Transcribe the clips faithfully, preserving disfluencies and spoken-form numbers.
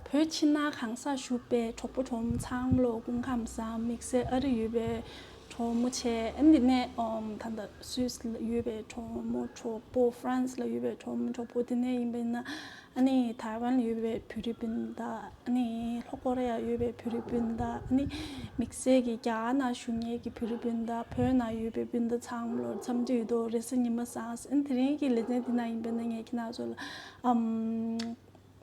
བོད་ཕྱི་ནང་གང་སར་བཞུགས་པའི་གྲོགས་པོ་གྲོགས་མོ་ཚང་མ་ལོ་སྐུ་ཁམས་བཟང་། དམིགས་བསལ་ཨ་རི་ཡོད་པའི་གྲོགས་མོ་བྱས། ཨ་ནི་འདི་ནས་ཨོམ་ད་ལྟ་སུད་སི་ལ་ཡོད་པའི་གྲོགས་མོ་གྲོགས་པོ། ཧྥ་རན་སི་ལ་ཡོད་པའི་གྲོགས་མོ་གྲོགས་པོ། དེ་ནས་ཡིན་པ་ཡིན་ན་ཨ་ནི་ཐའེ་ཝན་ལ་ཡོད་པའི་བོད་རིགས་སྤུན་ཟླ། ཨ་ནི་ལྷོ་ཀོ་རི་ཡ་ཡོད་པའི་བོད་རིགས་སྤུན་ཟླ། ཨ་ནི་དམིགས་བསལ་གྱི་རྒྱ་གར་ནང་བཞུགས་མཁན་གྱི་བོད་རིགས་སྤུན་ཟླ། བོད་ནང་ཡོད་པའི་སྤུན་ཟླ་ཚང་མ་ལོར་འཚམས་འདྲི་ཡོད་དོ། རེས་གཟའ་ཉི་མ་བཟང་། ཨ་ནི་དེ་རིང་གི་ལེ་ཚན་འདི་ནང་ཡིན་པ་ཡིན་ན་ངས་ཁྱེད་རང་ཚོ་ལ་ཨམ།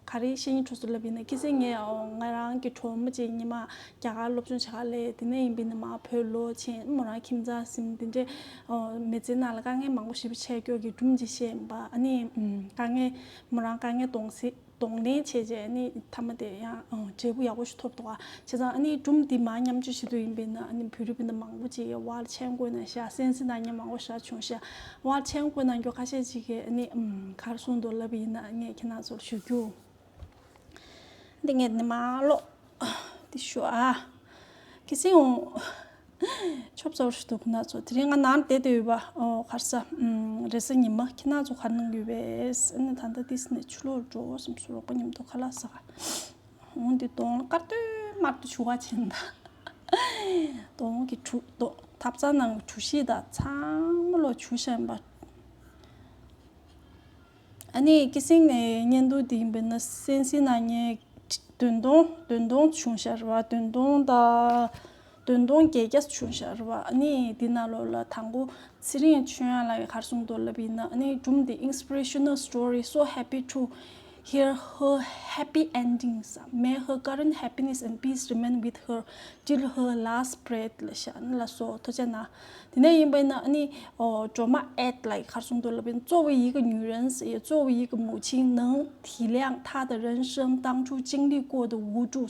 ག་རེ་བཤད་སྙིང་བྲོ་སོང་ལབ་ཡིན་ན། ཁ་སང་ངས་ཨོ་ང་རང་གི་གྲོགས་མོ་ཅིག་ཉི་མ་རྒྱ་གར་སློབ་སྦྱོང་བྱེད་ག་སླེབས། དེ་ནས་ཡིན་པ་ཡིན་ན་མར་བོད་ལོག་ཕྱིན། མོ་རང་ཁྱིམ་ཚང་ཟིན། དེ་འདྲའི་ཨོ་མི་ཚེ་ནང་ལ་དཀའ་ངལ་མང་པོ་ཞེ་པོ་འཕྲད་སྐྱོ་གི་སྒྲུང་ཅིག་བཤད་ཡིན་པ། ཨ་ནི་ཨམ་དཀའ་ངལ་མོ་རང་དཀའ་ངལ་གདོང་སེ་གདོང་ལེན་བྱས་རྗེས་ཨ་ནི་མཐའ་མ་དེ་ཡང་ཨོ་འབྲས་བུ་ཡག་པོ་ཞིག་ཐོབ་འདུག་ག་བྱས་ཙང་ཨ་ནི་སྒྲུང་འདི་མར་མཉམ་སྤྱོད་བྱེད་དུས་ཡིན་པ་ཡིན་ན། ཨ་ནི་བོད་རིགས་སྤུན་ཟླ་མང་པོ་ཅིག་གིས་ཝར་མཆན་བཀོད་གནང་ཤག་སེམས་སེམས་ནང་ཉན་མང་པོ་ཞིག་བྱུང་ཤག་ཝར་མཆན་བཀོད་གནང་རྒྱུ་ཁ་ཤས་ཅིག་གིས་ཨ་ནི་ཨམ་ག་རེ་གསུངས་འདུག་ལབ་པ་ཡིན་ན། ངས་ཁྱེད་རང་ཚོར་ཞུ་རྒྱུ། འདི་ངས་ནི་མ་ཀློག་འདི་ཞུ་ཨ། ཁི་སིའུ། ཆོབ་ཚོར་ཞུ་འདུག་ཁོ་ན་ཚོ། དེ་རིང་ང་ནང་བསྡད་དེ་ཡོད་པ། ཨོ་ག་རེ་ཟ། ཨམ་རེས་གཟའ་ཉི་མ། ཁྱེད་རང་ཚོ་ག་རེ་གནང་གི་ཡོད་པས། ཨ་ནི་ད་ལྟ་ཏིས་ནས་ཆུ་ལོག་འགྲོ་བསམ་སོང་། རོགས་པ་མཉམ་དུ་ཁ་ལག་ཟ་ག་འོང་། འདི་གདོང་ལ་དཀར་ཏོལ་དམར་ཏོལ་བྱུག་ག་བྱས་ན། གདོང་གི་གྲུ་གདོང་ཐབ་ཚང་ནང་གི་གྲུ་བཞི་དང་ཚང་མ་ལོ་བྱུག་བཞག་ཡིན་པ། ཨ་ནི་ཁི་སིའུ་ནས་བརྙན་ཐུང་འདི་ཡིན་པ་ཡིན་ན། སེམས་སེམས་ནང་ངས་བདུན་སྟོང་བདུན་སྟོང་བྱུང་ཤག་རེད་པ། བདུན་སྟོང་དང་བདུན་སྟོང་བརྒྱད་བརྒྱ་བྱུང་ཤག་རེད་པ། ཨ་ནི་འདི་ནང་ལོགས་ལ་དང་པོ་ཚེ་རིང་ཆོས་དབྱངས་ལགས་ཀྱིས་ག་རེ་གསུངས་འདུག་ལབ་པ་ཡིན་ན། ཨ་ནི་སྒྲུང་འདི་inspirational story, so happy to hear her happy endings. May her current happiness and peace remain with her till her last breath ལབ་ཤག་ཨ་ནི་ལ་སོ་ཐུགས་རྗེ་གནང་། དེ་ནས་ཡིན་པ་ཡིན་ན་ཨ་ནི་ཨོ་སྒྲོལ་མ་ཨེད་ལགས་ཀྱིས་ག་རེ་གསུངས་འདུག་ལབ་པ་ཡིན་ན། 作为一个女人也作为一个母亲，能体谅她的人生当初经历过的无助。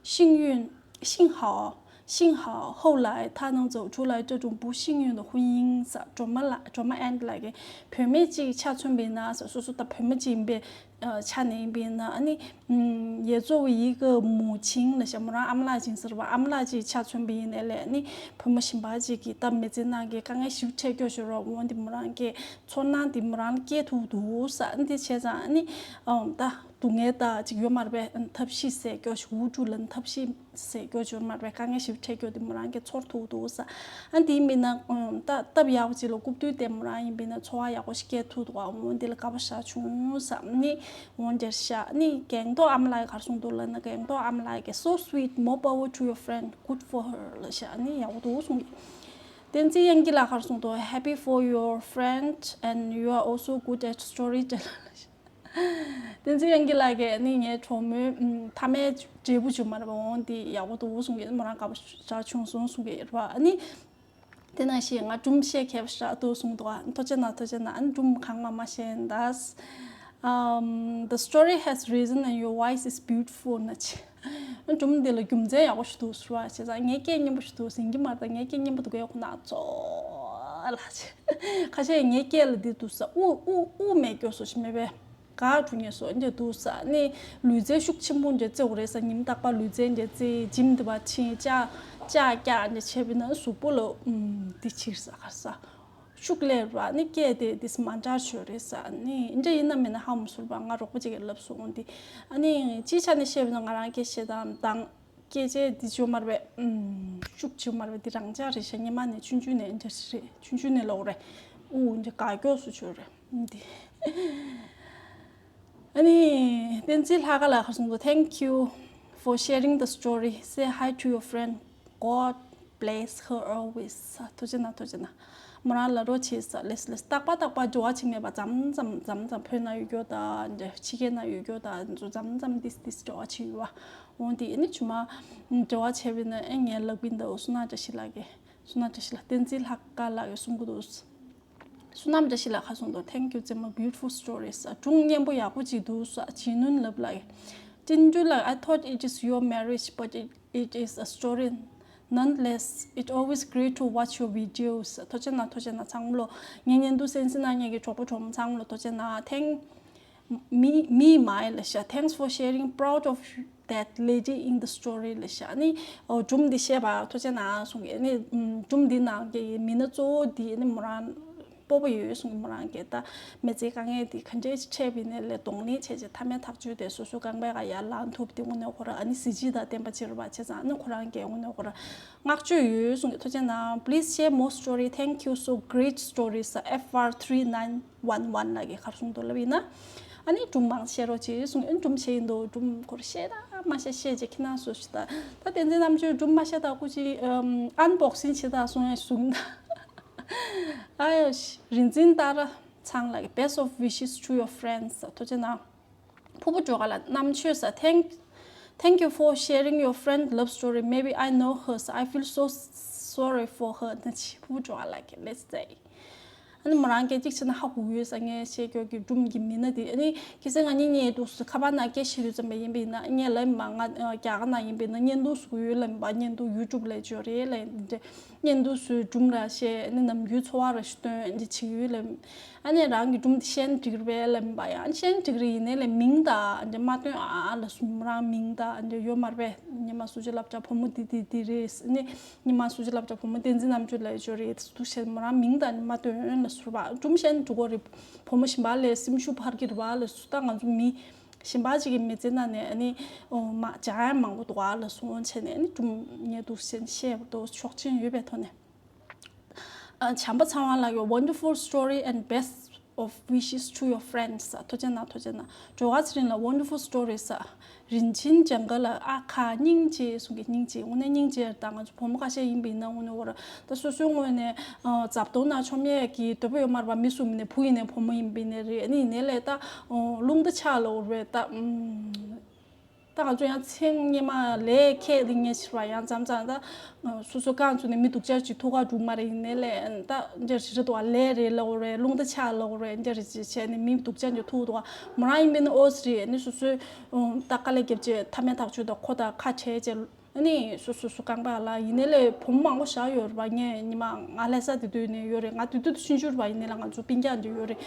幸运，幸好，幸好后来她能走出来这种不幸运的婚姻。 སྒྲོལ་མ་ལགས། སྒྲོལ་མ་ཨེད་ལགས་ཀྱིས་བུད་མེད་ཅིག་ཆ་མཚོན་པ་ཡིན་ན། སོ་སོ་ད་བུད་མེད་ཅིག་ཡིན་པའི་ཆ་ནས་ཡིན་པ་ཡིན་ན། ཨ་ནི་ཨམ་也作为一个母亲ལབ་ཤག་མོ་རང་ཨ་མ་ལགས་ཅིག་ཡིན་ཟེར་བ། ཨ་མ་ལགས་ཅིག་ཆ་མཚོན་པ་ཡིན་ནའི་ལས། ཨ་ནི་བུ་མོ་གཞན་པ་ཅིག་གིས་ད་མི་ཚེ་ནང་གི་དཀའ་ངལ་ཞིག་འཕྲད་སྐྱོ་ཞིག་རོགས་འོང་འདི་མོ་རང་གི་ཚོར་སྣང་འདི་མོ་རང་ལ་སྐྱེས་ཐུབ་འདུག་ཟེར། ཨ་ནི་དེ་བྱས་ཙང་ཨ་ནི་ཨམ་ད་སྡུག་བསྔལ་ད་ཅིག་ཡོད་མ་རེད་པས། ཐབས་ཤེས་ཟེར་སྐྱོ་ཞིག་འུ་ཅུ་ལ་ཐབས་ཤེས་ཟེར་སྐྱོ་ཅོར་མར་བའི་དཀའ་ངལ་ཞིག་འཕྲད་སྐྱོ་དེ་མོ་རང་གིས་ཚོར་ཐུབ་འདུག་ས། ཨ་དེ་མིན་ན་ད་སྟབས་ཡག་པོ་ཅིག་ལ་རྐུབ་སྟོད་དེ་མོ་རང་ཡིན་པ་ཡིན་ན་ཚོར་བ་ཡག་པོ་ཞིག་སྐྱེ་ཐུབ་འདུག་ཨ་འོ་དེ་ལ་དགའ་པོ་ཞེ་དྲག་བྱུང་ས། ཨ་ནི་འོ་འདིར་ཤག་ཨ་ནི་སྒང་ཏོག་ཨ་མ་ལགས་ག་རེ་གསུངས་འདུག་ལབ་ན། སྒང་ཏོག་ཨ་མ་ལགས་ཀྱིས so sweet, more power to your friend, good for her ལབ་ཤག་ཨ་ནི་ཡག་པོ་འདུག་གསུངས་གི། བསྟན་འཛིན་དབྱངས་སྐྱིད་ལགས་ག་རེ་གསུངས་འདུག happy for your friend and you are also good at storytelling. བསྟན་འཛིན་དབྱངས་སྐྱིད་ལགས་ཀྱིས་ནི་ངའི་གྲོགས་མོའི་ཨམ་མཐའ་མའི་འབྲས་བུ་བྱུང་མ་རེད་པ། འོང་འདི་ཡག་པོ་འདུག་གསུང་གི། མོ་རང་དགའ་པོ་ཞེ་དྲག་བྱུང་སོང་གསུང་གི་རེད་པ། ཨ་ནི་དེ་ནང་བཞིན་ང་སྒྲུང་བཤད་མཁས་པོ་ཞེ་དྲག་འདུག་གསུང་འདུག་ཨ་ཐུགས་རྗེ་གནང་། ཐུགས་རྗེ་གནང་། ཨ་ནི་སྒྲུང་གང་མང་མང་བཤད་ཡིན་ད། Um, the story has reason and your voice is beautiful ན་ཆེ། སྒྲུང་འདི་ལ་རྒྱུ་མཚན་ཡག་པོ་ཞིག་འདུག་ཟེར་བ་བྱས་ཙང་ངའི་སྐད་སྙན་པོ་ཞིག་འདུག་ཟེར་གྱི་མ་རེད། ངའི་སྐད་སྙན་པོ་འདུག་གས་ཁོ་ན་ཚོ་ལ་ཆེ། ཁ་ཤས་ངའི་སྐད་ལ་འདི་འདུག་ས་དབུགས་དབུགས་དབུགས་མེད་སྐྱོ་སོ་ཞིག་མེད་པས། ག་འགྲོ་ངེས་སོ་འདི་འདུག་ས་ནི་ལུས་རྩལ་ཤུགས་ཆེན་པོ་འདི་རྩེ་བ་རེད་ས། ཉིན་རྟག་པར་ལུས་རྩལ་འདི་རྩེ། gym འདི་བ་ཕྱིན་ལྕགས་ལྕགས་བཀྱག་འདི་བྱས་པ་ན་གཟུགས་པོ་ལ་འདི་ཕྱིར་ས་གར་ས། ཤུགས་ལས་ར་ནི་སྐད་དེ་དེ་མ་འདྲ་བྱོས་རེད་ས། ནི་འདྲ་ཡིན་ན་མིན་ན་ཧ་མ་སུར་བ་ང་རོགས་པ་ཅིག་གིས་ལབ་སོང་འདི། ཨ་ནི་སྤྱིའི་ཆ་ནས་བཤད་པ་ན་ང་རང་སྐད་བཤད་སྟངས་དང་སྐད་ཆ་འདི་བྱུང་མ་རེད་པས། ཤུགས་བྱུང་མ་རེད་པས། འདི་རང་འཇགས་རེད་ཤག་སྔོན་མ་ནས་ཆུང་ཆུང་ནས་འདྲ་རེད། ཆུང་ཆུང་ནས་ལོག་རེད། ཨུ་འདི་དགའ་སྐྱོ་སུ་བྱོས་རེད་འདི། ཨ་ནི་བསྟན་འཛིན་ལྷ་དགའ་ལགས་གསུངས་འདུག Thank you for sharing the story. Say hi to your friend. God bless her always. ཐུགས་རྗེ་གནང་། ཐུགས་རྗེ་གནང་། མོ་རང་ལ་རོགས་བྱེད་ས། ལེས་ལེས། རྟག་པ་རྟག་པ་འབྲེལ་བ་བྱེད་མེད་པ་མཚམས་མཚམས་མཚམས་མཚམས་བོད་ནང་ཡོད་རྒྱུ་དང་འདྲ་ཕྱི་རྒྱལ་ནང་ཡོད་རྒྱུ་དང་ཚོ་མཚམས་མཚམས་ཏིས་ཏིས་འབྲེལ་བ་བྱེད་ཡོད་པ། འོང་དེ་ཨ་ནི་ཆུ་མ་འབྲེལ་བ་བྱས་པ་ཡིན་ན་ཨེ་ངའི་ལག་པིན་དང་བསོད་ནམས་བཀྲ་ཤིས་ལགས་ཀྱིས། བསོད་ནམས་བཀྲ་ཤིས་ལགས། བསྟན་འཛིན་ལྷ་དགའ་ལགས་ཀྱིས་གསུང་གི་འདུག་བསོད་ནམས་བཀྲ་ཤིས་ལགས་ཁ་སོང་དོ། Thank you ཙེ་མ། Beautiful stories. སྒྲུང་སྙན་པོ་ཡག་པོ་ཅིག་འདུག་ས། བྱིས་ནུན་ལབ་ལགས། ཏིན་ཏུ་ལགས། I thought it is your marriage, but it, it is a story. Nonetheless, it always great to watch your videos. ཐུགས་རྗེ་གནང་། ཐུགས་རྗེ་གནང་། ཚང་མ་ལོ་ངའི་བརྙན་ཐུང་གསན་གཟིགས་གནང་མཁན་གྱི་གྲོགས་པོ་གྲོགས་མོ་ཚང་མ་ལོ་ཐུགས་རྗེ་གནང་། Thank me, me, my ལབ་ཤག Thanks for sharing. Proud of that lady in the story ལབ་ཤག་ནི་ཨོ་སྒྲུང་འདི་བཤད་པ་ཐུགས་རྗེ་གནང་གསུང་གི། ནི་སྒྲུང་འདི་ནང་གི་མི་སྣ་གཙོ་བོ་འདི་ནི་མོ་རང་། སྤོབས་པ་ཡོད་གསུང་གི། མོ་རང་གིས་ད་མི་ཚེའི་དཀའ་ངལ་དེ་ག་འདྲས་འཕྲད་པ་ཡིན་ནའི་ལས་གདོང་ལེན་བྱས་བྱས་མཐའ་མའི་ཐག་གཅོད་དེ་སོ་སོའི་རྐང་པའི་ཁ་ཡར་ལངས་ཐུབ་དེ་དངོས་གནས་ཁོ་རང་ཨ་ནི་གཟི་བརྗིད་དང་ལྡན་པ་ཅིག་རེད་པ། བྱས་ཙང་ཨ་ནི་ཁོ་རང་གིས་དངོས་གནས་ཁོ་རང་བསྔགས་བརྗོད་ཡོད་གསུང་གི། ཐུགས་རྗེ་གནང་། Please share more story. Thank you. So great stories. F R three nine one one ལགས་ཀྱིས་ག་རེ་གསུངས་འདུག་ལབ་ཡིན་ན། ཨ་ནི་སྒྲུང་མང་བཤད་རོགས་བྱེད་གསུངས། ཨ་ནི་སྒྲུང་བཤད་ཡིན་འདུག། སྒྲུང་ཁོར་བཤད་དང་མ་བཤད་བཤད་བྱས་ཁྱེད་རང་ཚོ་ཞུ་ད། ད་བསྟན་འཛིན་རྣམ་དཔྱོད་སྒྲུང་མ་བཤད་ད་སྐུ་མཁྱེན་ཨམ་ཨན་བོག་སིང་བྱེད་ད་གསུང་ཡ་གསུང་ད། ཨ་ཡོ་ཤི། རིན་ཆེན་སྟག་ར་ཚང་ལགས་ཀྱིས། Best of wishes to your friends. ཐུགས་རྗེ་གནང་། ཕུར་བུ་སྒྲོལ་དཀར་ལགས། རྣམ་དཔྱོད་ས། Thank, thank you for sharing your friend love story. Maybe I know her. I feel so sorry for her. ཕུར་བུ་སྒྲོལ་དཀར་ལགས་ཀྱིས། Let's say. ཨ་ནི་མོ་རང་སྐད་ཅིག་བྱས་ན་ཧ་གོ་ཡོད་ས། ངས་བཤད་རྒྱུ་གི་སྒྲུང་གི་མི་སྣ་དེ། ཨ་ནི་ཁ་སང་ང་གཉིས་ཉལ་འདུག་ཟེར། ཁ་པར་ནང་སྐད་བཤད་དུས་ཙམ་པ་ཡིན་པས་ན། ངས་ལབ་མ། ང་རྒྱ་གར་ནང་ཡིན་པས་ན་བརྙན་ཐུང་བཟོ་གི་ཡོད་ལབ་པ། བརྙན་ཐུང་ཡུ་ཊུབ་ལ་འབྱོར་རེད་ལབ། འདི་འདྲ་བརྙན་ཐུང་བཟོས། སྒྲུང་ར་བཤད། ཨ་ནི་ནམ་རྒྱུན་འཚོ་བ་ར་ཞིག་སྟོན། འདི་བྱེད་ཀྱི་ཡོད་ལབ། ཨ་ནི་རང་གི་སྒྲུང་འདི་བཤད་ན་འགྲིག་རེད་པས་ལབ་པ། ཡང་བཤད་ན་འགྲིག་རེད། ཡིན་ནའི་ལས་མིང་དང་འདི་མ་སྟོན་ཨ་ལབ་སོང་། མོ་རང་མིང་དང་འདི་ཡོད་མ་རེད་པས། ཉི་མ་སུ་ཅི་ལབ་ཅག་བུ་མོ་འདི་འདི་འདི་རེད། ཨ་ནི་ཉི་མ་སུ་ཅི་ལབ་ཅག་བུ་མོ་བསྟན་འཛིན་རྣམ་དཔྱོད་ལབ་ཡ་ཅིག་ཡོད་རེད། འདུག་བཤད། མོ་རང་མིང་དང་མ་སྟོན་ལབ་སོང་བ། སྒྲུང་བཤད་ན་འགྲིག་གི་རེད། བུ་མོ་གཞན་པ་ལ་སེམས་ཤུགས་འཕར་གྱི་རེད་པ་ལབ་སོང་། ད་ང་ཚོ་མི་གཞན་པ་ཅིག་གི་མི་ཚེ་ནང་ནས་ཨ་ནི་ཨོ་མ་སྦྱང་ཡ་མང་པོ་འདུག་ཨ་ལབ་སོང་བྱས་ནས། ཨ་ནི་སྒྲུང་ངས་འདུག་བཤད་བཤད་པ་འདུག་ཆོག་མཆན་ཡོད་པའི་ཐོག་ནས། ཨ། བྱམས་པ་ཚེ་དབང་ལགས་ཀྱིས། Wonderful story and best of wishes to your friends. ཐུགས་རྗེ་གནང་། ཐུགས་རྗེ་གནང་། སྒྲོལ་དཀར་ཚེ་རིང་ལགས། Wonderful stories. རིན་ཆེན་ལྗང་ཁ་ལགས། ཨ་ཁ་སྙིང་རྗེ་གསུང་གི། སྙིང་རྗེ། དངོས་གནས་སྙིང་རྗེ་རེད། ད་ང་ཚོ་བུ་མོ་ཁ་ཤས་ཡིན་པ་ཡིན་ན་དངོས་གནས་ཁོ་རང་ད་སོ་སོའི་ངོས་ནས་ཨ་རྫབ་དོང་ནང་མཆོང་ཡས་ཀྱི་འདོད་པ་ཡོད་མ་རེད་པ། མི་སུ་ཡིན་ནའི། བུ་ཡིན་ནའི་བུ་མོ་ཡིན་པ་ཡིན་ནའི་རེད། ཨ་ནི་ཡིན་ནའི་ལས་ད་རླུང་རྟ་ཆག་ལབ་རེད་ད། ཨུམ། ད་ང་ཚོ་ཡང་མཚན་སྔོན་མ་ལས་ཁྱད་དེ་ངས་ཕྱིར་བ་ཡང་མཚམས་མཚམས་ད་སོ་སོ་རྐང་བཙུགས་ནས་མི་སྡུག་ཅག་ཅིག་ཐུག་ག་འགྲོ་མ་རེད། ཡིན་ནའི་ལས་ད་འདིར་ཞི་རེད་འདུག་བ། ལས་རེད་ལབ་དགོས་རེད། རླུང་རྟ་ཆག་ལབ་དགོས་རེད། འདིར་ཅིག་བྱས་ནས་མི་སྡུག་ཅག་ཅིག་ཐུག་འདུག་བ། མོ་རང་ཡིན་པས་ན་ཨོ་ཙི་རེད། ཨ་ནི་སོ་སོའི་ད་དཀའ་ལས་བརྒྱབ་བྱས་མཐའ་མའི་ཐག་གཅོད་དང་ཁོ་དང་ཁ་བྲལ་བྱས། ཨ་ནི་སོ་སོ་སོ་རྐང་པ་ལ། ཡིན་ནའི་ལས་བུ་མོ་མང་པོ་བཞག་ཡོད་རེད་པ། ངས་ཉི་མ་ང་ལྷ་ས་དེ་དུས་ནས་ཡོད་རེད། ང་དེ་དུས་དུ་ཆུང་ཆུང་རེད་པ། ཡིན་ནའི་ལས་ང་ཚོ་སྤུན་ཀྱག་འདི་ཡོད་རེད།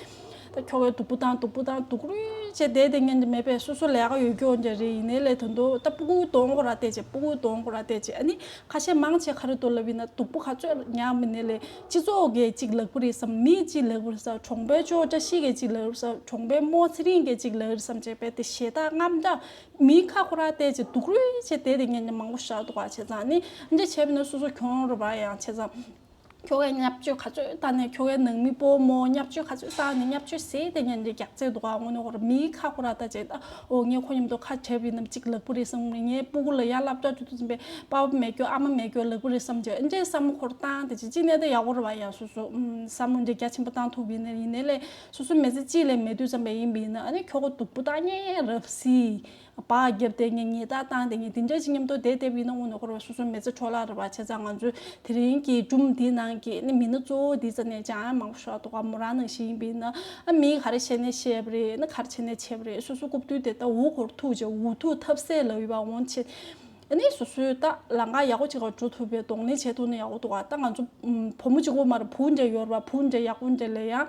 ད་ཁྱོ་གས་སྡུག་པོ་བཏང་སྡུག་པོ་བཏང་སྡུག་རུས་བྱས་བསྡད་བསྡད་མཁན་དེ་མེད་པས། སོ་སོ་ལས་ཀ་ཡོད་རྒྱུ་འདྲ་རེད། ཡིན་ནའི་ལས་ད་དུང་ད་སྤུ་གུ་གདོང་ཁོ་ར་བལྟས་བྱས། སྤུ་གུ་གདོང་ཁོ་ར་བལྟས་བྱས། ཨ་ནི་ཁ་ཤས་མང་ཆེ་ག་རེ་འདུག་ལབ་ཡིན་ན། སྡུག་པོ་ག་ཚོད་མྱངས་པ་ཡིན་ནའི་ལས་སྤྱི་ཚོགས་ཀྱིས་གཅིག་ལབ་ཀྱི་རེད་བསམ། མིས་གཅིག་ལབ་ཀྱི་རེད་བསམ། གྲོང་པའི་ཅོ་བཀྲ་ཤིས་ཀྱིས་གཅིག་ལབ་ཀྱི་རེད་བསམ། གྲོང་པའི་རྨོ་ཚེ་རིང་གིས་གཅིག་ལབ་ཀྱི་རེད་བསམ་བྱས་པས་དེ་ཞེ་དྲག་དངངས་སྐྲག་མིའི་ཁ་ཁོ་ར་བལྟས་བྱས་སྡུག་རུས་བྱས་བསྡད་བསྡད་མཁན་ནི་མང་པོ་ཞིག་འདུག་ག་བྱས་ཙང་། ནི་འདི་བྱས་པ་ན་སོ་སོ་གྱོང་རེད་པ། ཡང་བྱས་ཙང་ཁྱོ་གས་བརྙས་བཅོས་ག་ཚོད་བཏང་ནས། ཁྱོ་གའི་ནང་མི་སྤོ་རྨོ་བརྙས་བཅོས་ག་ཚོད་བཏང་ནས་བརྙས་བཅོས་ཟེར་བསྡད་མཁན་འདི་རྒྱགས་ཚད་འདུག་ག་དངོས་གནས་ཁོ་ར་མིའི་ཁ་ཁོ་ར་བལྟས་བྱས། ད་ཨོ་ངས་ཁོ་མཉམ་དུ་ཁ་བྲལ་བ་ཡིན་ནམ་གཅིག་ལབ་ཀྱི་རེད་བསམ། ངའི་སྤུ་གུ་ལ་ཡང་བསླབ་བྱ་ཅིག་འདུག་བསམ་པས། པ་ཕ་མེད་རྒྱུ་ཨ་མ་མེད་རྒྱུ་ལབ་ཀྱི་རེད་བསམ་བྱས། འདི་འདྲའི་བསམ་བློ་ཁོ་ར་བཏང་བསྡད་བྱས། གཅིག་ནས་ད་ཡག་པོ་རེད་པ། ཡང་སོ་སོ་ཨུམ་བསམ་བློ་འདི་རྒྱ་ཆེན་པོ་བཏང་ཐུབ་པ་ཡིན་ན། ཡིན་ནའི་ལས་སོ་སོ་མི་ཚེ་གཅིག་ལས་མེད་དུས་ཙམ་པ་ཡིན་པ་ཡིན་ན། ཨ་ནི་ཁྱོ་ག་སྡུག་པོ་བཏང་མཁན་རབ་སྲིད། སྦག་བརྒྱབ་བསྡད་མཁན། ཉེས་རྡུང་བཏང་བསྡད་མཁན། དེ་འདྲ་ཅིག་མཉམ་དུ་བསྡད་བསྡད་པ་ཡིན་ན་དངོས་གནས་ཁོ་རང་སོ་སོའི་མི་ཚེ་འཕྲོ་བརླག་རེད་པ། བྱས་ཙང་ང་ཚོས་དེ་རིང་གི་སྒྲུང་འདིའི་ནང་གི་ནི་མི་སྣ་གཙོ་བོ་འདི་རྩ་ནས་སྦྱང་ཡ་མང་པོ་ཞིག་འདུག་ག་མོ་རང་ནང་བཞིན་ཡིན་པ་ཡིན་ན། ཨ་མིས་ག་རེ་བཤད་ནས་བཤད་པ་རེད། ནི་ག་རེ་བྱས་ནས་བྱས་པ་རེད། སོ་སོ་རྐུབ་སྟོད་དེ་ད་འུ་སྒོར་ཐུག་བྱས། འུ་ཐུག་ཐབས་ཟད་ལབ་ཡོད་པ། འོང་བྱས་ཨ་ནི་སོ་སོའི་ད་ལམ་ཁ་ཡག་པོ་ཅིག་ག་འགྲོ་ཐུབ་པའི་གདོང་ལེན་བྱེད་ཐུབ་ན་ཡག་པོ་འདུག་ག་ད་ང་ཚོ་ཨུམ་བུ་མོ་གཅིག་པོ་མ་རེད། བུ་འདྲ་ཡོད་རེད་པ། བུ་འདྲ་ཡག་པོ་འདྲ་ལ་ཡང་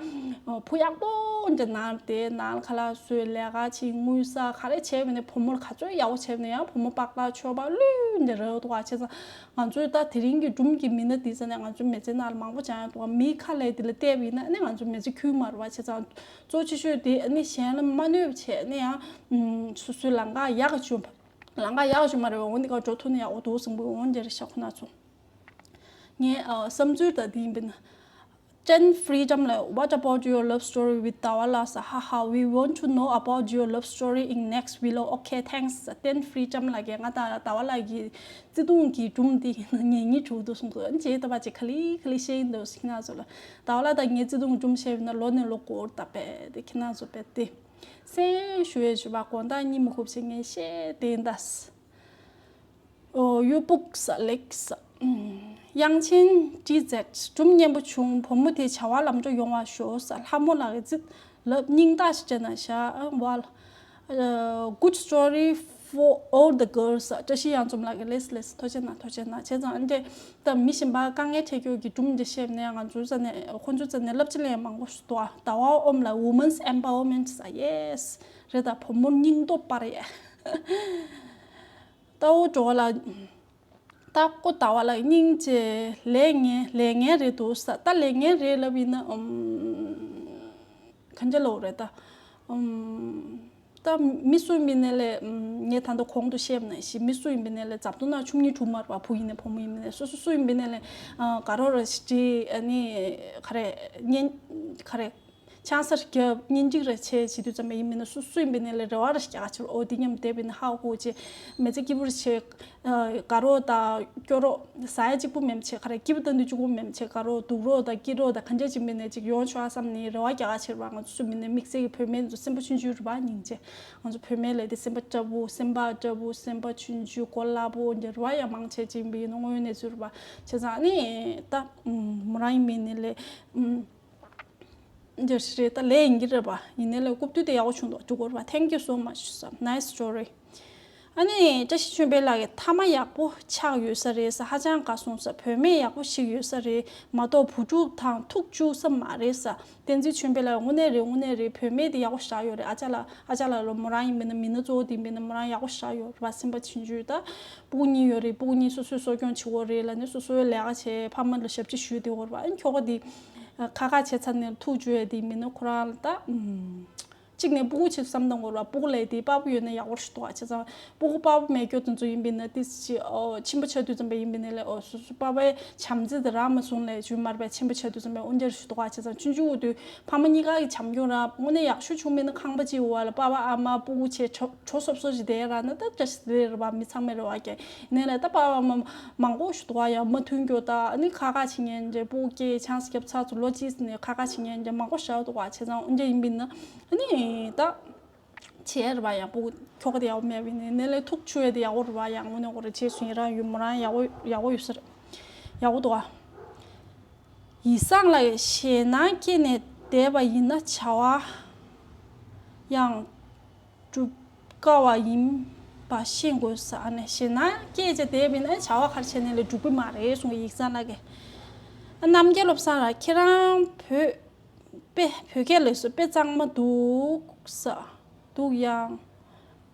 བུ་ཡག་པོ་འདྲ་ནང་དེ་ནང་ཁ་ལག་བཟོས། ལས་ཀ་བྱེད། དངུལ་བསགས། ག་རེ་བྱས་པ་ཡིན་ནའི་བུ་མོར་ག་ཚོད་ཡག་པོ་བྱས་པ་ཡིན་ན་ཡང་བུ་མོ་པགས་ལག་མཆོད་པ་ལོས་འདྲ་རེད་འདུག་ག་བྱས་ཙང་ང་ཚོས་ད་དེ་རིང་གི་སྒྲུང་གི་མི་སྣ་འདི་རྩ་ནས་ང་ཚོའི་མི་ཚེ་ནང་ལ་མང་པོ་སྦྱང་ཡ་འདུག་ག་མིའི་ཁ་ལས་དེ་ལ་བལྟས་པ་ཡིན་ན་ཨ་ནི་ང་ཚོའི་མི་ཚེ་འཁྱུད་མ་རེད་པ། བྱས་ཙང་གཙོ་ཆེ་ཤོས་དེ་ཨ་ནི་གཞན་ལ་མ་གནོད་པ་བྱས། ཨ་ནི་ཡང་སོ་སོའི་ལམ་ཁ་ཡག་ག་བྱུང་། ལམ་ཁ་ཡག་ཤོས་མ་རེད་པ། འོ་འདི་ག་འགྲོ་ཐུབ་ན་ཡག་པོ་འདུག་བསམ་གི། འོ་འདི་རེད་ཤག་ཁོ་ན་ཚོ། ངའི་ཨ་བསམ་ཚུལ་ད་འདི་ཡིན་པ་ཡིན་ན། Ten Freedom ལགས། What about your love story with ཟླ་བ་ལགས་ཟེར། Ha ha, we want to know about your love story in next vlog. Okay, thanks. Ten Freedom ལགས་ཀྱིས་ང་དང་ཟླ་བ་ལགས་ཀྱི་བརྩེ་དུང་གི་སྒྲུང་འདི་ཉན་སྙིང་བྲོ་འདུག་གསུངས་འདུག་ཨ་ནི་རྗེས་ལྟ་བ་ཅིག་ག་ལེ་ག་ལེ་བཤད་ཀྱིན་འདུག་ཟེར། ཁྱེད་རང་ཚོ་ལ་ཟླ་བ་ལགས་དང་ངའི་བརྩེ་དུང་སྒྲུང་བཤད་པ་ཡིན་ན་ལོ་ནས་ལོ་འགོར་ད་པས་དེ། ཁྱེད་རང་ཚོ་པས་དེ། སེང་ཞུ་ཡས་ཞུ་བ་དགོང་དག་གཉིད་མ་ཁུག་བྱས་ངས་བཤད་དེ་ཡིན་ད། ཨོ་ཡུ་སྤུག་ས་ལེགས་ས། དབྱངས་ཅན་ཏི་ཛེད། སྒྲུང་སྙན་པོ་བྱུང་། བུ་མོ་དེ་བྱ་བ་ལམ་འགྲོ་ཡོང་བ་ཤོག་ས། ལྷ་མོ་ལགས་ཀྱིས་རྩིས་ལབ་སྙིང་ཏག་ཞིག་བྱས་ན་ཤག་ཨ་ཝལ། Good story for all the girls. བཀྲ་ཤིས་གཡང་འཛོམས་ལགས་ཀྱིས་ལེགས་ལེགས། ཐུགས་རྗེ་གནང་། ཐུགས་རྗེ་གནང་། བྱས་ཙང་འདི་ད་མི་གཞན་པ་དཀའ་ངལ་འཕྲད་རྒྱུ་གི་སྒྲུང་འདི་བཤད་ནས་ང་ཚོའི་རྩ་ནས་ཁོང་ཚོའི་རྩ་ནས་བསླབ་བྱ་ལེན་ཡ་མང་པོ་ཞིག་འདུག་ཨ་ཟླ་བ་ཨོམ་ལགས་Women's Empowerment ས། Yes རེད། ད་བུ་མོ་སྙིང་སྟོབས་སྤར་ཡས། ཏའོ་ཀྲོ་ལ། ད་ཀོ་ཟླ་བ་ལགས་སྙིང་རྗེ། ལས་ངན་ལས་ངན་རེད་འདུག་ས། ད་ལས་ངན་རེད་ལབ་ཡིན་ན་ཨམ། གང་ཅི་ལོ་རེད་ད། ཨམ། ད་མི་སུ་ཡིན་པའི་ནས་ལས་ངས་ད་ལྟ་གོང་དུ་བཤད་པ་ནང་བཞིན་མི་སུ་ཡིན་པའི་ནས་ལས་རྫབ་ཏུ་ན་ཆུང་ཉིད་གྲུབ་མར་བ། བུ་ཡིན་ནས་བུ་མོ་ཡིན་པའི་ནས་སུ་སུ་སུ་ཡིན་པའི་ནས་ལས་དགའ་རོགས་ར་ཞིག་ཨ་ནི་ག་རེ་གཉེན་ག་རེ། ཆང་ས་རྒྱབ་གཉེན་སྒྲིག་ར་བྱས་བྱེད་དུས་ཙམ་པ་ཡིན་མིན་ན་སུ་སུ་ཡིན་པའི་ནས་ལས་རེ་བ་ར་རྒྱག་ཆེར་ཨོ་དེ་མཉམ་བསྡད་པའི་ནས་ཧ་གོ་ཆེ་མི་ཚེ་སྐྱིད་པོ་ར་ཆེ། དགའ་རོགས་དང་སྐྱོ་རོགས་ཟ་ཡ་གཅིག་པོ་མེམ་ཆེ་ག་རེ་སྐྱིད་པོ་ལྟ་འདུས་གཅིག་པོ་མེམ་ཆེ་དགའ་རོགས་སྡུག་རོགས་དང་སྐྱིད་རོགས་དང་གང་ཅི་ཅིག་མིན་ནས་ཅིག་ཡོང་ཆོག་ཨ་བསམ་ནས་རེ་བ་རྒྱག་ཆེར་བ། ང་ཚོ་སུ་མིན་ནས་དམིགས་བསལ་གྱི་བུད་མེད་ཚོ་སེམས་པ་ཆུང་ཆུང་རུ་བ་སྙིང་རྗེ། ང་ཚོ་བུད་མེད་ལས་དེ་སེམས་པ་སྐྱ་བོ་སེམས་པ་སྐྱ་བོ་སེམས་པ་ཆུང་ཆུང་གོ་སླ་པོ་འདི་རུ་བ་ཡང་མང་ཆེ་ཅིག་ཡིན་པའི་ནང་དངོས་ཡོད་གནས་ཚུལ་རུ་བ་བྱས་ཙང་ནི་ད་མོ་རང་ཡིན་མིན་ནས་ལས། འདིར་རེད་ད་ལས་ཡིན་གྱི་རེད་པ། ཡིན་ནའི་ལས་རྐུབ་སྟོད་དེ་ཡག་པོ་བྱུང་འདུག་འཇུག་དགོས་རེད་པ། Thank you so much sir, nice story. ཨ་ནི་བཀྲ་ཤིས་ཆོས་འཕེལ་ལགས་ཀྱི་མཐའ་མ་ཡག་པོ་ཆགས་ཡོད་ས་རེད་ས། ཧ་ཅང་དགའ་སོང་ས། བུད་མེད་ཡག་པོ་ཞིག་ཡོད་ས་རེད་མ་གཏོགས་བུ་ཕྲུག་དང་ཐུག་བཅུག་ས་མ་རེད་ས། བསྟན་འཛིན་ཆོས་འཕེལ་ལགས་དངོས་གནས་རེད་དངོས་གནས་རེད། བུད་མེད་དེ་ཡག་པོ་བཞག་ཡོད་རེད། ཨ་ཅག་ལགས་ཨ་ཅག་ལགས་ལ་མོ་རང་ཡིན་མིན་ན་མི་སྣ་གཙོ་བོ་དེ་ཡིན་མིན་ན་མོ་རང་ཡག་པོ་བཞག་ཡོད་རེད་པ། སེམས་པ་ཆུང་ཆུང་ད་སྤུ་གུ་གཉིས་ཡོད་རེད། སྤུ་གུ་གཉིས་སོ་སོའི་གསོ་སྐྱོང་བྱེད་དགོས་རེད་ལ་ནི་སོ་སོའི་ལས་ཀ་བྱས་ཕ་མ་ལ་ཞབས་ཕྱི་ཞུས་བསྡད་ཡོད་རེད་པ། ཨ་ནི་ཁྱོ་ག་དེ། ཁ་ཁ་བྱས་ཚར་ནས་ཐུག་བཅུག་ཡས་དེ་མིན་ན་ཁོ་རང་ལ་ད། གཅིག་ནས་སྤུ་གུ་ཆེད་བསམ་བཏང་དགོས་ར། སྤུ་གུ་ལས་དེ་དཔའ་བོ་ཡོད་ན་ཡག་པོ་ཞིག་འདུག་ཨ། བྱས་ཙང་སྤུ་གུ་དཔའ་བོ་མེད་རྒྱུ་དེ་ཚོ་ཡིན་པས་ན་དེ་ཅི་ཨོ་ཆེན་པོ་ཆགས་དུས་ཙམ་པ་ཡིན་པས་ན་ལས་ཨོ་སོ་སོ་དཔའ་བོའི་བྱམས་བརྩེ་དེ་རང་མ་བཟུང་ལས་བྱུང་མར་པའི་ཆེན་པོ་ཆགས་དུས་ཙམ་པའི་དབུ་འབྱར་ཞིག་འདུག་ཨ། བྱས་ཙང་ཆུང་ཆུང་དུས་ཕ་མ་གཉིས་ཀ་གི་བྱམས་སྐྱོང་ར་དངོས་གནས་ཡག་ཤོས་བྱུང་མིན་ན་ཁང་པ་གཅིག་འོག་ལ་པ་ཕ་ཨ་མ་སྤུ་གུ་ཆེ་གྲོ་གྲོ་སོབ་སོབ་ཞིག་བསྡད་ར་ན་ད་བཀྲ་ཤིས་བདེ་ལེགས་རེད་པ། མི་ཚང་མའི་རེ་བ་རྒྱག་ཡིན་ནའི་ལས་ད་པ་ཕ་ཨ་མ་མང་པོ་ཞིག་འདུག་ཨ། ཡང་མ་མཐུན་རྒྱུ་ད་ཨ་ནི་ཁ་ཁ་བྱེད་མཁན་འདྲ་སྤུ་གུ་སྐྱེས་ཆང་ས་རྒྱབ་ཚར་ཚོ་ལོ་གཅིག་ནས་ཁ་ཁ་བྱེད་མཁན་འདྲ་མང་པོ་ཞིག་འདུག་ཨ། བྱས་ཙང་དབུ་འབྱར་ཡིན་པས་ན། ཨ་ནི་ད། བྱས་རེད་པ། ཡག་པོ་ཁྱོ་ག་དེ་ཡག་པོ་མེད་པ་ཡིན་ནའི་ལས་ཐུག་བཅུག་ཡས་དེ་ཡག་པོ་རེད་པ། ཡང་དངོས་གནས་ཁོ་རང་བྱས་སོང་ཡིན་རང་ཡུལ་མོ་རང་ཡག་པོ་ཡག་པོ་ཡོད་ས་རེད། ཡག་པོ་འདུག་ཨ། ཡིག་བཟང་ལགས་ཞེད་སྣང་སྐྱེས་ནས་བསྡད་པ་ཡིན་ན་བྱ་བ་ཡང་སྒྲུབ་དཀའ་བ་ཡིན་པ་ཤེས་དགོས་ས། ཨ་ནི་ཞེད་སྣང་སྐྱེས་བྱས་བསྡད་པ་ཡིན་ན་བྱ་བ་ག་རེ་བྱས་ནའི་ལས་འགྲུབ་ཀྱི་མ་རེད་གསུང་གི། ཡིག་བཟང་ལགས་ཀྱིས། ཨ་རྣམ་རྒྱལ་བློ་བཟང་ལགས་ཁྱེད་རང་བོད། དཔེ་བོད་སྐད་ལས་སུ་དཔེ་གཙང་མ་འདུག་ས། འདུག་ཡང་།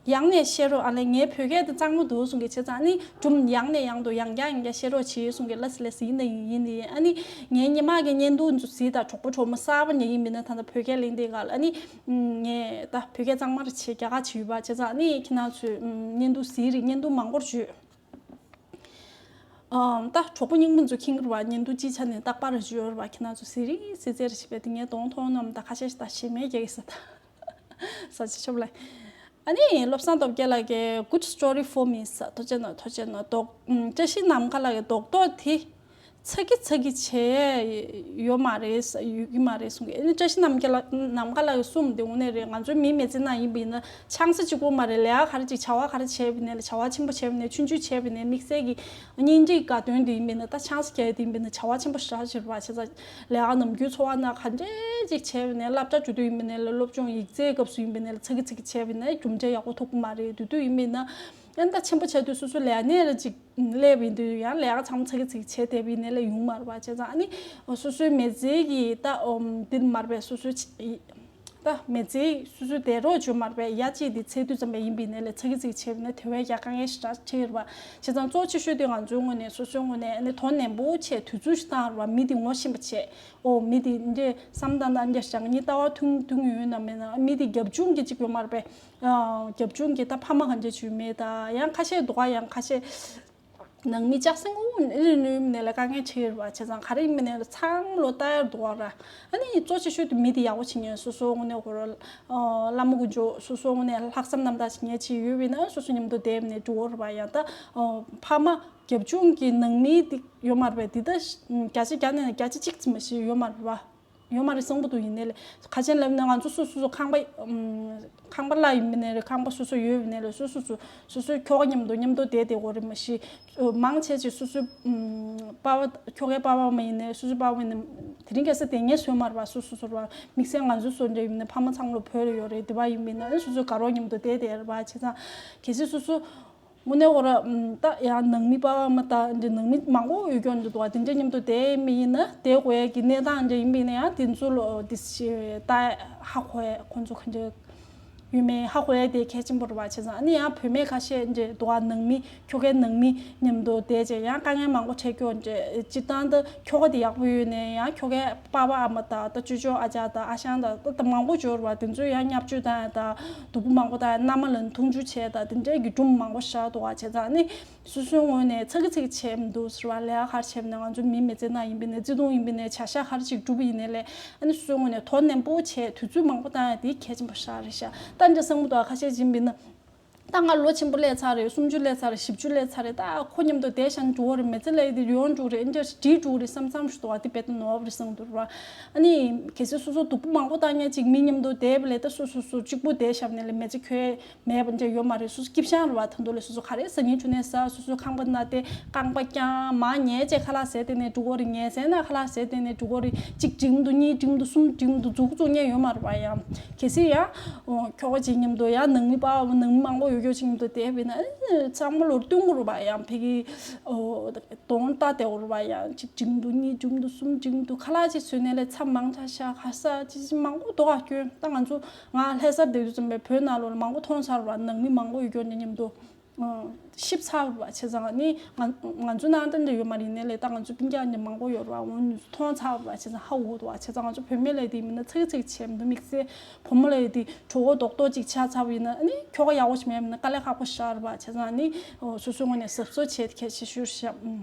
ཡང་ནས་བཤད་རོགས། ཨ་ལས་ངའི་བོད་སྐད་དེ་གཙང་མ་འདུག་གསུང་གི། བྱས་ཙང་ནི་སྒྲུང་ཡང་ནས་ཡང་དུ་ཡང་བསྐྱར་ཡང་བསྐྱར་བཤད་རོགས་བྱེད་གསུང་གི། ལགས་སེ་ལགས་སེ། ཡིན་ད་ཡིན་ཡིན་ད་ཡིན། ཨ་ནི་ངའི་སྔོན་མ་གི་བརྙན་ཐུང་ཚོ་གཟིགས་དང་གྲོགས་པོ་གྲོགས་མོ་གསར་པ་ཉག་ཡིན་མིན་ན་ད་ལྟ་བོད་སྐད་གླེང་དེ་ག་ལ་ཨ་ནི་ངས་ད་བོད་སྐད་གཙང་མ་རེ་བྱེད་རྒྱ་གར་བྱེད་ཡོད་པ། བྱས་ཙང་ནི་ཁྱེད་རང་ཚོས་བརྙན་ཐུང་གཟིགས་རིགས་བརྙན་ཐུང་མང་པོ་བརྗོད། ཨམ། ད་གྲོགས་པོ་རྙིང་པ་ཚོ་མཁྱེན་གྱི་རེད་པ། བརྙན་ཐུང་སྤྱིའི་ཆ་ནས་རྟག་པར་བརྗོད་རེད་པ། ཁྱེད་རང་ཚོ་གཟིགས་རེད་གཟིགས་རེད་བྱས་པས་དེ་ངས་གདོང་མཐོང་ནམ་ད་ཁ་ཤས་ཤིག་ད་ཞེ་མེད་རྒྱག་གི་ས་ད། ས་ཆ་ཆོབ་ལ། ཨ་ནི་བློ་བཟང་སྟོབས་རྒྱལ་ལགས་ཀྱིས་good story for me ས། ཐུགས་རྗེ་གནང་ཐུགས་རྗེ་གནང་། དོག་བཀྲ་ཤིས་ནམ་མཁའ་ལགས་ཀྱིས་རྡོག་རྡོག་དེ་ཚ་གི་ཚ་གི་བྱས་ཡོད་མ་རེད་ས། ཡོད་ཀྱི་མ་རེད་གསུང་གི། ཨ་ནི་བཀྲ་ཤིས་ནམ་མཁའ་ལགས་ནམ་མཁའ་ལགས་ཀྱིས་གསུངས་དེ་དངོས་གནས་རེད། ང་ཚོའི་མི་མི་ཚེ་ནང་ཡིན་པ་ཡིན་ན་ཆང་ས་གཅིག་པོ་མ་རེད། ལས་ཀ་ག་རེ་ཅིག་བྱ་བ་ག་རེ་བྱས་པ་ཡིན་ནའི་ལས་བྱ་བ་ཆེན་པོ་བྱས་པ་ཡིན་ནའི་ཆུང་ཆུང་བྱས་པ་ཡིན་ནའི་དམིགས་བསལ་གྱི་གཉེན་སྒྲིག་དགའ་སྟོན་དེ་ཡིན་པ་ཡིན་ན་ད་ཆང་ས་རྒྱག་ཡས་དེ་ཡིན་པ་ཡིན་ན་བྱ་བ་ཆེན་པོ་ཞེ་དྲག་ཅིག་རེད་པ། བྱས་ཙང་ལས་ཀ་ནམ་རྒྱུན་འཚོ་བ་ནང་ག་འདྲས་ཅིག་བྱས་པ་ཡིན་ནའི་སློབ་གྲྭ་འགྲོ་དུས་ཡིན་པ་ཡིན་ནའི་ལས་སློབ་སྦྱོང་ཡིག་ཚད་སྐབས་སུ་ཡིན་པ་ཡིན་ནའི་ལས་ཚ་གི་ཚ་གི་བྱས་པ་ཡིན་ནའི་རྒྱུ་འབྲས་ཡག་པོ་ཐོབ་ཀྱི་མ་རེད། དེ་དུས་ཡིན་པ་ཡིན་ན་ཨ་ནི་ད་ཆེན་པོ་བྱས་དུས་སོ་སོའི་ལས་གནས་ལ་ཅིག་སླེབས་ཡིན་དུས་ཡང་ལས་ཀ་ཚང་མ་ཚ་གི་ཚ་གི་བྱས་བསྡད་པ་ཡིན་ནའི་ལས་ཡོང་མ་རེད་པ། བྱས་ཙང་ཨ་ནི་སོ་སོའི་མི་ཚེ་གི་ད་ཨོམ་འདི་མ་རེད་པས། སོ་སོའི་ད་མི་ཚེ་སོ་སོའི་བསྡད་རོགས་བྱུང་མ་རེད་པས། ཡ་གཅིག་འདི་ཚེ་དུས་ཙམ་པ་ཡིན་པ་ཡིན་ནའི་ལས་ཚ་གི་ཚ་གི་བྱས་པ་ཡིན་ནའི་དེ་བས་ཀྱང་དཀའ་ངལ་ཞེ་དྲག་འཕྲད་ཡོད་རེད་པ། བྱས་ཙང་གཙོ་ཆེ་ཤོས་དེ་ང་ཚོའི་ངོས་ནས་སོ་སོའི་ངོས་ནས་ཨ་ནི་དོ་ནན་པོ་བྱས་དུས་ཚོད་ཞིག་བཏང་རེད་པ། མི་དེ་ངོ་ཤེས་པ་བྱས། ཨོ་མི་དེ་འདྲས་བསམ་སྟངས་དང་འདྲས་བྱས་ངའི་ལྟ་བ་མཐུན་མཐུན་ཡོད་ན་མེད་ན། མི་དེ་རྒྱབ་ལྗོངས་ཀྱི་གཅིག་ཡོད་མ་རེད་པས། རྒྱབ་ལྗོངས་ཀྱི་ད་ཕ་མ་གང་ཅི་བྱུས་མེད་ད་ཡང་ཁ་ཤས་འདུག་ག་ཡང་ཁ་ཤས་ནང་མི་ལྕགས་སྲིན་ཀུན་ཨེ་རེ་ནུས་མིན་ནས་ལ་དཀའ་ངལ་ཆེ་རེད་པ། བྱས་ཙང་ག་རེ་ཡིན་མིན་ནས་ལ་ཚང་མ་ལོ་ལྟ་ཡར་འདུག་ག་ར། ཨ་ནི་གཙོ་ཆེ་ཤོས་དེ་མི་དེ་ཡག་པོ་བྱེད་མཁན་སོ་སོ་དངོས་གནས་ཁོ་ར་བླ་མ་དཀོན་མཆོག་སོ་སོ་དངོས་གནས་ལྷག་བསམ་རྣམ་དག་བྱེད་མཁན་ཅིག་ཡོད་པ་ཡིན་ན་སོ་སོ་མཉམ་དུ་བསྡད་ནས་འགྲོ་གི་རེད་པ། ཡང་ད་ཕ་མ་རྒྱབ་ལྗོངས་ཀྱི་ནང་མི་དེ་ཡོད་མ་རེད་པས། དེ་ད་བརྒྱ་ཆ་བརྒྱ་ནས་བརྒྱ་ཆ་གཅིག་ཙམ་ཞིག་ཡོད་མ་རེད་པ། ཡོད་མ་རེད་བཟང་པོ་འདུག་ཡིན་ནའི་ལས་ཁ་ཆེན་ལབ་ན་ང་ཚོ་སོ་སོ་སོ་ཁང་པ་ཨམ། ཁང་པ་གླ་ཡིན་པ་ནའི་རེད། ཁང་པ་སོ་སོ་ཡོད་པ་ནའི་རེད། སོ་སོ་སོ་སོ་སོའི་ཁྱོ་ག་མཉམ་དུ་མཉམ་དུ་བསྡད་བསྡད་དགོས་རེད། མ་གཞི་མང་ཆེ་ཆེ་སོ་སོའི་ཨམ། པ་ཕ་ཁྱོ་གའི་པ་ཕ་མ་ཡིན་ནའི་སོ་སོའི་པ་ཕ་མ་ཡིན་ནའི་དེ་རིང་ཁ་སང་དེ་ངས་བཟོས་མ་རེད་པ། སོ་སོ་སོ་རེད་པ། དམིགས་བསལ་ང་ཚོ་སོ་འདྲ་ཡིན་ནའི་ཕ་མ་ཚང་མ་ལོ་བོད་ལ་ཡོད་རེད། དེ་པ་ཡིན་པ་ནའི་སོ་སོའི་དགའ་རོགས་མཉམ་དུ་བསྡད་བསྡད་རེད་པ། བྱས་ཙང་གལ་སྲིད་སོ་སོ། དངོས་གནས་ཁོ་ར་ད་ཡང་ནང་མི་པ་ཕ་མ་དང་འདྲ་ནང་མི་མང་པོ་ཡོད་སྐྱོན་འདུག་བ། དེ་འདྲ་མཉམ་དུ་བསྡད་མི་ཡིན་ན་བསྡད་དགོས་ཡ་གི་གནས་སྟངས་འདྲ་ཡིན་པ་ཡིན་ན་ཡང་དེ་ཚོ་ལོ་དེ་ཞེ་ད་ཧ་གོ་ཡ་ཁོང་ཚོ་ག་འདྲ་ ཡོད་མེད་ཧ་གོ་ཡ་དེ་གལ་ཆེན་པོ་རེད་པ། བྱས་ཙང་ཨ་ནི་ཡང་བུད་མེད་ཁ་ཤས་འདྲ་འདུག་ག་ནང་མི་ཁྱོ་གའི་ནང་མི་མཉམ་དུ་བསྡད་བྱས་ཡང་དཀའ་ངལ་མང་པོ་འཕྲད་ཀྱོག་འདྲ། སྤྱིར་བཏང་ད་ཁྱོ་ག་དེ་ཡག་པོ་ཡོད་ནའི་ཡང་ཁྱོ་གའི་པ་ཕ་ཨ་མ་དང་ད་ཅོ་ཅོ་ཨ་ཅག་དང་ཨ་ཞང་དང་ད་ད་མང་པོ་འབྱོར་བ་དེ་ཚོས་ཡང་བརྙས་བཅོས་བཏང་ཡ་དང་སྡུག་པོ་མང་པོ་བཏང་ཡ། མནའ་མ་ལ་མཐོང་ཆུང་བྱས་དང་དེ་འདྲའི་གི་སྒྲུང་མང་པོ་བཞག་འདུག་ག་བྱས་ཙང་ཨ་ནི། སོ་སོའི་ངོས་ནས་ཚ་གི་ཚིག་བྱས་མི་འདུག་ཟེར་བ། ལས་ཀ་ག་རེ་བྱས་པ་ན་ང་ཚོ་མི་མི་ཚེ་ནང་ཡིན་པ་ནས་བརྩེ་དུང་ཡིན་པ་ནས་བྱ་བཞག་ག་རེ་ཅིག་སྒྲུབ་པ་ཡིན་ནའི་ལས་ཨ་ནི་སོ་སོའི་ངོས་ནས་དོ་ནན་པོ་བྱས་དུས་ཚོད་མང་པོ་བཏང་ཡ་དེ་གལ་ཆེན་པོ་ཞིག་རེད་ཤག་ད་འདྲ་བསམ་གི་འདུག་ཁ་ཤས་ཅིག་ཡིན་པ་ན་ད་ང་ལོ་ཆེན་པོ་སླེབས་ཚར་རེད། སུམ་ཅུ་སླེབས་ཚར་རེད། བཞི་བཅུ་སླེབས་ཚར་རེད། ད་ཁོ་མཉམ་དུ་བསྡད་བཞག་ན་འགྲོ་གི་རེད། མི་ཚེ་ལ་ཡི་དེ་ཡོང་འགྲོ་གི་རེད། འདྲ་བྲིས་འགྲོ་གི་རེད་བསམ་བསམ་ཞིག་འདུག་ག་དེ་རྦད་དེ་ནོར་བ་རེད་བསམ་གི་འདུག་ར། ཨ་ནི་གལ་སྲིད་སོ་སོ་སྡུག་པོ་མང་པོ་བཏང་མཁན་ཅིག་མི་མཉམ་དུ་བསྡད་པ་ལས་ད་སོ་སོ་སོ་གཅིག་པུ་བསྡད་བཞག་ནས་ལས་མི་ཚེ་ཁྱོན་མེད་པ་འདྲ་ཡོད་མ་རེད། སོ་སོ་སྐྱིད་ཤང་རེད་བ། ད་དུང་ལས་སོ་སོ་ག་རེ་ཟ་སྙིང་བྲོ་ནས་ཟ། སོ་སོའི་ཁང་པ་ན་དེ་རྐང་པ་བརྐྱང་མར་ཉལ་བྱས་ཁ་ལག་ཟས་དེ་ནས་འགྲོ་གི་རེད། ཉལ་ས་ན་ཁ་ལག་ཟས་དེ་ནས་འགྲོ་གི་རེད། གཅིག་འགྲིག་མི་འདུག་གཉིས་འགྲིག་མི་འདུག་གསུམ་འགྲིག་མི་འདུག་མཛུབ་གུ་བཙུགས་མཁན་ཡོད་མ་རེད་བ། ཡང་གལ་སྲིད་ཡང་ཨོ་ཁྱོ་ག་ཅིག་མཉམ་དུ་ཡང་ནང་མི་པ་ནང་མི་མང་པོ་ཡོད་ཁྱོ་གཅིག་མཉམ་དུ་བསྡད་པ་ཡིན་ན་ཨེ་ཚང་མ་ལོར་སྟོན་དགོས་རེད་བ། ཡང་ཕ་གི་ཨོ་གདོང་ལྟ་བསྡད་དགོས་རེད་བ། ཡང་གཅིག་འགྲིག་མི་འདུག་གཉིས་འགྲིག་མི་འདུག་གསུམ་འགྲིག་མི་འདུག་ཁ་ལག་ཅིག་བཟོས་ནས་ལས་ཚྭ་མང་དྲགས་ཤག་ག་ས་ཅི་ཅི་མང་པོ་འདུག་ག་སྐྱོན། ད་ང་ཚོ་ང་ལྷ་སར་བསྡད་དུས་ཙམ་པས་བོད་ནང་ལོགས་ལ་མང་པོ་མཐོང་ཚར་བ། ནང་མི་མང་པོ་ཡོད་རྒྱུ་འདི་མཉམ་དུ་ཤི་ཚར་བ་བྱས་ཙང་ནི་ང་ང་ཚོ་ནང་ད་འདྲ་ཡོད་མ་རེད། ནས་ལས་ད་ང་ཚོ་སྤུན་ཀྱག་འདི་མང་པོ་ཡོད་རེད་བ། འོ་ནི་མཐོང་ཚར་བ་བྱས་ཙང་ཧ་གོ་འདུག་བ། བྱས་ཙང་ང་ཚོ་བུད་མེད་ལ་དེ་མིན་ན་ཚིག་ཚིག་བྱས་མི་འདུག་དམིགས་བསལ་བུ་མོ་ལ་དེ་གྲོད་ཁོག་རྡོག་རྡོག་ཅིག་ཆགས་ཚར་བ་ཡིན་ན་ནི་ཁྱོ་ག་ཡག་པོ་ཞིག་མེད་མིན་ན་དཀའ་ལས་ཁག་པོ་ཞིག་རེད་བ། བྱས་ཙང་ནི་སོ་སོའི་ངོས་ནས་གཟབ་གཟབ་བྱས་ཏེ་གལ་ཆེ་ཤོས་ཤག་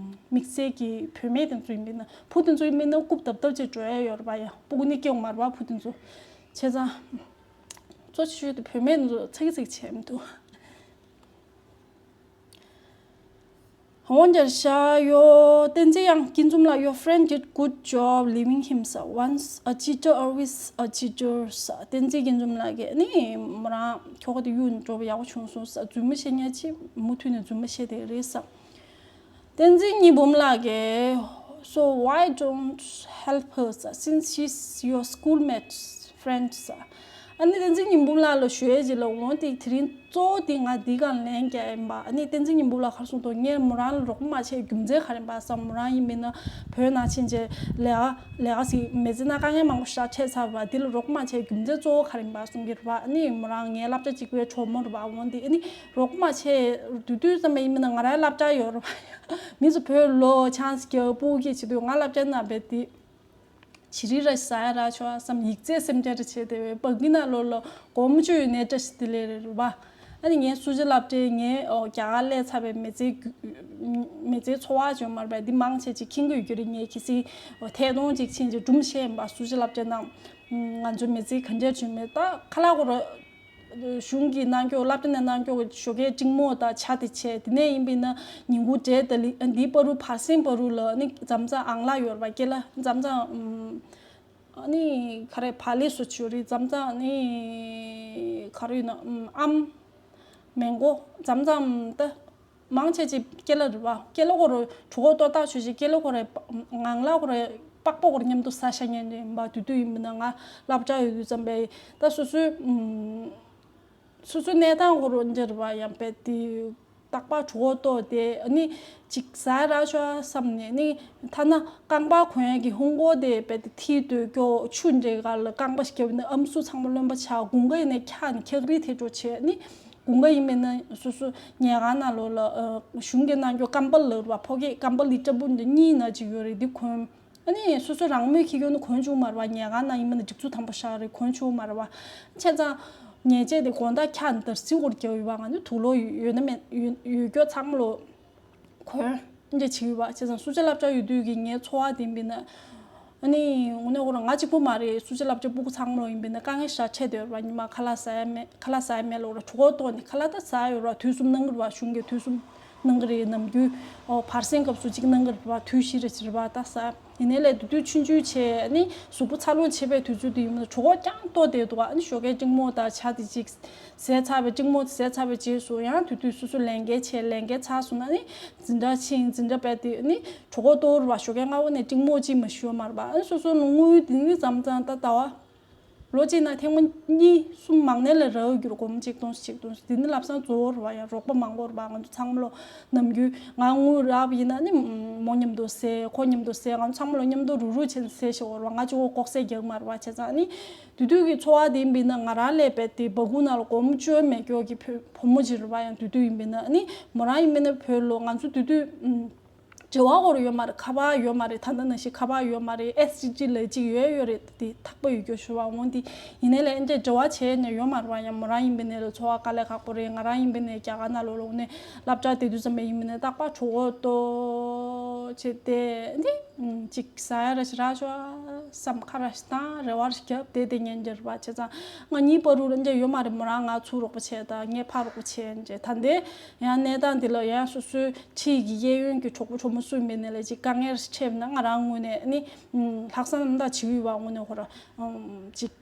དམིགས་བསལ་གྱི་བུད་མེད་དེ་ཚོ་ཡིན་པ་ཡིན་ན། བུ་དེ་ཚོ་ཡིན་པ་ཡིན་ན་རྐུབ་རྡབ་རྡབ་ཅིག་འགྲོ་ཡ་ཡོད་རེད་བ། ཡ་སྤུ་གུ་ནི་སྐྱེ་ཡོང་མ་རེད་བ་བུ་དེ་ཚོ། བྱས་ཙང་གཙོ་ཆེ་ཤོས་དེ་བུད་མེད་དེ་ཚོ་ཚིག་ཚིག་བྱས་མི་འདུག་འོན་ཀྱང་ཤ་ཡོ་བསྟན་འཛིན་དབྱངས་སྐྱིད་འཛོམས་ལགས། Your friend did good job leaving him, sir. Once a cheater, always a cheater, sir. བསྟན་འཛིན་སྐྱིད་འཛོམས་ལགས་ཀྱིས་ནི་མོ་རང་ཁྱོ་ག་དེ་གཡུག་ནས་འགྲོ་བ་ཡག་པོ་བྱུང་སོང་ཟེར། རྫུན་མ་བཤད་མཁན་ཅིག་མུ་མཐུད་ནས་རྫུན་མ་བཤད་བསྡད་རེད་ཟེར། བསྟན་འཛིན་ཉི་འབུམ་ལགས་ཀྱིས། So why don't help her, sir, since she's your schoolmate friend, sir. ཨ་ནི་བསྟན་འཛིན་ཉི་འབུམ་ལགས་ལ་ཞུ་ཡས་ཅིག་ལ། འོ་དེ་དེ་རིང་གཙོ་བོ་དེ་ང་འདི་སྒང་ལན་རྒྱག་ཡིན་པ། ཨ་ནི་བསྟན་འཛིན་ཉི་འབུམ་ལགས་ག་རེ་གསུངས་འདུག་ངས་མོ་རང་ལ་རོགས་པ་མ་བྱས་རྒྱུ་མཚན་ག་རེ་ཡིན་པ་བསམ། མོ་རང་ཡིན་པ་ཡིན་ན་བོད་ནང་ཕྱིན་བྱས་ལས་ཀ་ལས་ཀ་ཟིག་མི་ཚེ་ནང་དཀའ་ངལ་མང་པོ་ཞིག་འཕྲད་ཚར་བ། འདི་ལ་རོགས་པ་མ་བྱས་རྒྱུ་མཚན་གཙོ་བོ་ག་རེ་ཡིན་པ་གསུང་གི་རེད་བ། ཨ་ནི་མོ་རང་ངའི་བསླབ་བྱ་གཅིག་པའི་གྲོགས་མོ་རེད་བ། འོ་འདི་ཨ་ནི་རོགས་པ་མ་བྱས་དུས་དུས་ཙམ་པ་ཡིན་པ་ཡིན་ན་ང་རང་བསླབ་བྱ་ཡོད་རེད་བ། མི་ཚོ་བོད་ལོ་ཆང་སྐྱ་སྤུ་གི་བྱེད་དུས་ང་བསླབ་བྱ་ན་བས་དེ། བྱི་རིལ་ར་ཟ་ཡ་རག་ཆོག་བསམ། ཡིག་ཚད་སེམས་ཁྲལ་ར་བྱས་ཏེ་བས་པ་གི་ན་ལོ་ལོ་སྒོར་མོ་བཅུ་ཡོད་ནའི་བཀྲ་ཤིས་བདེ་ལེགས་རེད་རུ་བ། ཨ་ནི་ངའི་སུ་ཇི་སློབ་གྲྭའི་ངའི་ཨོ་རྒྱ་གར་སླེབས་ཚར་བའི་མི་ཚེ་མི་ཚེའི་འཚོ་བ་བྱོན་མར་བས་འདི་མང་ཆེ་ཅིག་མཁྱེན་གྱི་ཡོད་རྒྱུ་རེད། ངས་གལ་སྲིད་ཐད་གཏོང་ཅིག་ཕྱིན་ཅིག་སྒྲུང་བཤད་ཡིན་པ། སུ་ཇི་སློབ་གྲྭའི་ནང་ང་ཚོའི་མི་ཚེ་ག་འདྲ་བྱོན་མེད་ད་ཁ་ལག་སྐོར། གཞུང་གིས་གནང་ཀྱོག་སློབ་གྲྭ་ནས་གནང་ཀྱོག་གི་ཞོགས་ཀའི་སྤྲིང་མོ་དང་ཇ་དེ་བྱས། དེ་ནས་ཡིན་པས་ན་ཉིན་གུང་འབྲས་དང་ལི་འདིའི་བར་དུ་བར་གསེང་བར་དུ་ལ་ནི་འཛམ་ཚང་ཨང་ལ་ཡོད་རེད་པ། སྐེ་ལ་འཛམ་ཚང་ཨམ་ཨ་ནི་ག་རེ་བག་ལེབ་བཟོ་ཆོག་རེད། འཛམ་ཚང་ནི་ག་རེ་ཡིན་ན་ཨམ་མེང་གོ་འཛམ་ཚང་ད། མང་ཆེ་ཆེ་ཀེ་ལ་རེད་བ། ཀེ་ལ་ཁོ་ར་གྲོད་ཁོག་ལྟོགས་ཐག་ཆོད་ཆེ་ཀེ་ལ་ཁོ་ར་ངང་ལ་ཁོ་ར་པགས་པ་ཁོ་ར་མཉམ་དུ་ཟ་ཤ་ཉན་ནས་ཡིན་པ། དུས་དུས་ཡིན་པ་ན་ང་སློབ་གྲྭ་ཡོད་དུས་ཙམ་པས་ད་སོ་སོའི་སོ་སོའི་གནས་སྟངས་ཁོ་ར་འདྲ་རེད་བ། ཡང་པས་དེ་རྟག་པར་གྲོད་ཁོག་ལྟོགས་དེ་ཨ་ནི་ཅིག་ཟ་རག་ཤོག་བསམ་ནས་ནི་ཐ་ན་རྐང་པ་གོན་ཡག་གི་ཧུང་གོ་དེ་པས་དེ་ཐིག་ཏུ་ཀྱོ་ཆུ་འདྲེ་ག་ལ་རྐང་པ་ཞིག་བརྒྱབ་ནས་ཨམ་སྲུ་ཚང་མ་རློན་པ་ཆགས། དགུན་ཁ་ཡིན་ནས་འཁྱག་ནས་འཁྱག་རིལ་ཐེབས་འགྲོ་བྱས་ནི། དགུན་ཁ་ཡིན་པས་ན་སོ་སོ་ཉལ་ཁང་ནང་ལོགས་ལ་གཞུང་གིས་གནང་རྒྱུ་ཀམ་པལ་ལབ་རེད་བ། ཕོ་སྐད་ཀམ་པལ་ལི་ཏྲ་པུ་འདི་གཉིས་ན་ཅིག་ཡོད་རེད། འདི་གོན། ཨ་ནི་སོ་སོ་རང་མོས་ཁྱི་གྱོན་ནི་གོན་བཅུག་མ་རེད་བ། ཉལ་ཁང་ནང་ཡིན་པས་ན་སྒྲིག་འཛུགས་དམ་པོ་ཞིག་རེད། གོན་བཅུག་མ་རེད་བ། བྱས་ཙང་ཉལ་ཆས་དེ་དགོང་དག་འཁྱག་འདར་སིལ་སྐོར་རྒྱག་ཡོད་བ། ང་ཚོ་དུག་ལོག་ཡོད་ན་མེད་ཡོད་ཡོད་སྐྱོ་ཚང་མ་ལོ། གོན། འདྲ་བྱེད་ཀྱི་ཡོད་པ། བྱས་ཙང་སུ་ཇི་སློབ་གྲྭ་ཡོད་དུས་ཀྱི་ངའི་འཚོ་བ་དེ་ཡིན་པས་ན། ཨ་ནི་དངོས་གནས་ཁོ་རང་ང་གཅིག་པུ་མ་རེད། སུ་ཇི་སློབ་གྲྭ་སྤུ་གུ་ཚང་མ་ལོ་ཡིན་པས་ན་དཀའ་ངལ་ཞེ་དྲག་འཕྲད་བསྡད་ཡོད་རེད་པ། ཉི་མ་ཁ་ལག་ཟ་ཡ་མེད། ཁ་ལག་ཟ་ཡ་མེད་ལབ་ར། གྲོད་ཁོག་ལྟོགས་ནས། ཁ་ལག་ད་ཟ་ཡ་ཡོད་ར། དུས་གསུམ་གནང་གི་རེད་པ། གཞུང་གིས་དུས་གསུམ་གནང་གི་རེད། ནམ་རྒྱུན་ཨོ་བར་གསེང་སྐབས་སུ་གཅིག་གནང་གི་རེད་པ། དུས་བཞི་རེ་བཞི་རེ་པ་ད་ཟ། ཡིན་ནའི་ལས་དུས་དུས་ཆུང་ཆུང་བྱས་ནི་གཟུགས་པོ་འཚར་ལོངས་བྱེད་པའི་དུས་ཚོད་དུ་ཡིན་ན་གྲོད་ཁོག་ཀྱང་ལྟོགས་བསྡད་འདུག་ཨ་ནི་ཞོགས་ཀའི་སྤྲིང་མོ་དང་ཇ་དེ་ཅིག་ཟས་ཚར་བའི་སྤྲིང་མོ་དེ་ཟས་ཚར་བའི་རྗེས་སུ་ཡང་དུས་དུས་སོ་སོ་ལས་འགན་བྱས། ལས་འགན་ཚར་སོང་ན་ནི་འཛིན་གྲྭ་ཕྱིན། འཛིན་གྲྭ་པས་དེ་ནི་གྲོད་ཁོག་ལྟོགས་རུ་བ་ཞོགས་ཀའི་སྔ་པོ་ནས་སྤྲིང་མོ་ཅིག་མ་ཞུ་བ་མ་རེད་པ། ཨ་ནི་སོ་སོ་ལོ་དངུལ་དེ་ནི་མཚམས་མཚམས་ད་ལྟ་བ། ལོ་གཅིག་ནང་ཐེངས་མ་གཉིས་གསུམ་མང་ནས་ལས་རག་གི་རེད། སྒོར་མོ་གཅིག་སྟོང་གཅིག་སྟོང་། དེ་ནི་ལམ་སང་རྫོགས་རེད་བ། ཡང་རོགས་པ་མང་པོ་རེད་བ། ང་ཚོ་ཚང་མ་ལོ་ནམ་རྒྱུན་ང་དངུལ་རག་པ་ཡིན་ན་ནི་མོ་མཉམ་དུ་ཟས། ཁོ་མཉམ་དུ་ཟས། ང་ཚོ་ཚང་མ་ལོ་མཉམ་དུ་རུག་རུག་བྱས་ནས་ཟས་ཤེས་པ་རེད་བ། ང་གཅིག་པོ་ལྐོག་ཟས་རྒྱག་མ་རེད་བ། བྱས་ཙང་ནི་དེ་དུས་ཀྱི་འཚོ་བ་དེ་ཡིན་པ་ཡིན་ན། ང་རང་ལས་བལ་དེ་སྦ་ཁུག་ནང་ལ་སྒོར་མོ་བཅོ་མེད་སྐྱོ་གི་བུ་བུ་མོ་ཅིག་རེད་བ། ཡང་དེ་དུས་ཡིན་པ་ཡིན་ན་ནི་མོ་རང་ཡིན་པ་ཡིན་ན་བོད་ལོ། ང་ཚོ་དེ་དུས་ཨུམ། བྲེལ་བ་སྐོར་ཡོད་མ་རེད། ཁ་པར་ཡོད་མ་རེད། ད་ལྟ་ནང་བཞིན་ཁ་པར་ཡོད་མ་རེད། ཨེས་ཊི་ཌི་ལབ་ཅིག་ཡོད་ཡོད་རེད། དེ་ཐག་པ་ཡོད་རྒྱུ་ཞུ་བ་འོང་དེ། ཡིན་ནའི་ལས་འདྲ་བྲེལ་བ་བྱས་ནས་ཡོད་མ་རེད་བ། ཡང་མོ་རང་ཡིན་པ་ཡིན་ན་ལས་འཚོ་བ་དཀའ་ལས་ཁག་པོ་རེད། ང་རང་ཡིན་པ་ཡིན་ན་རྒྱ་གར་ནང་ལོགས་ལ་འོང་ནས་སློབ་གྲྭ་དེ་དུས་ཙམ་པ་ཡིན་པ་ཡིན་ན་རྟག་པར་གྲོད་ཁོག་ལྟོགས་བྱས་ཏེ་འདི་ཅིག་ཟ་ཡ་ར་ཞིག་རག་ཤག་བསམ། ཁ་ར་ཞིག་བཏང་། རེ་བ་ར་ཞིག་བརྒྱབ་སྟེ་དེ་ཉན་རྒྱུ་རེད་བ། བྱས་ཙང་ང་གཉིས་བར་དུ་འདྲ་ཡོད་མ་རེད། མོ་རང་ང་ཚུར་རོགས་པ་བྱས་དང་། ངས་ཕར་རོགས་པ་བྱས་ནས། ད་ལྟའི་ཡང་གནས་སྟངས་འདི་ལ་ཡང་སོ་སོའི་འཁྲིས་ཀྱི་གཡས་གཡོན་གྱི་གྲོགས་པོ་གྲོགས་མོ་སུ་ཡིན་པ་ཡིན་ནའི་ལས་ཅིག་དཀའ་ངལ་འཕྲད་ན་ང་རང་ངོས་ནས་ནི་ལྷག་བསམ་རྣམ་དག་བྱེད་ཀྱི་ཡོད་པ། དངོས་གནས་ཁོ་ར་ཅིག་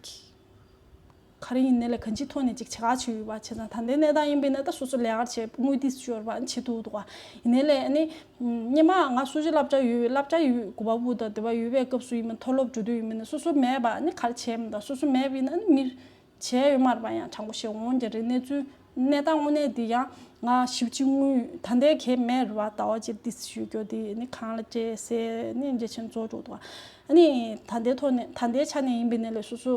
ག་རེ་ཡིན་ནའི་ལས་གང་ཅིའི་ཐོག་ནས་ཅིག་བྱེད་ཁ་བྱེད་ཀྱི་ཡོད་པ། བྱས་ཙང་ད་ལྟའི་གནས་སྟངས་ཡིན་པ་ཡིན་ན་ད་སོ་སོ་ལས་ཀ་བྱེད། དངུལ་ཏོག་ཙམ་ཤོར་བ་བྱེད་ཐུབ་འདུག་ག་ཡིན་ནའི་ལས་ནི་སྔོན་མ་ང་སུ་ཞིག་སློབ་གྲྭ་ཡོད། སློབ་གྲྭ་ཡོད་དགོས་པ་བུ་དང་དེ་བ་ཡོད་པའི་སྐབས་སུ་ཡིན་མིན། མཐོ་སློབ་འགྲོ་དུས་ཡིན་མིན། སོ་སོ་མེད་པ་ནི་ག་རེ་བྱས་མི་འདུག་སོ་སོ་མེད་པ་ཡིན་ན་ནི་མི་བྱས་ཡོད་མ་རེད་པ། ཡང་དྲང་པོ་བཤད་འོང་རྒྱུ་རེད། གནས་ཚུལ་གནས་སྟངས་དངོས་གནས་འདི་ཡང་ང་ཞེ་པོ་ཅིག་དངུལ་ད་ལྟའི་གལ་མེད་རེད་བ། ཟླ་བ་གཅིག་ཏོག་ཙམ་ཞུ་རྒྱུ་དེ་ནི་གང་ལ་སྤྲད་ཟེར་ནི་འདྲ་བྱས་ནས་རྫོགས་འགྲོ་འདུག་ཨ་ནི་ད་ལྟའི་ཐོག་ནས་ད་ལྟའི་ཆ་ནས་ཡིན་པ་ཡིན་ནའི་ལས་སོ་སོ་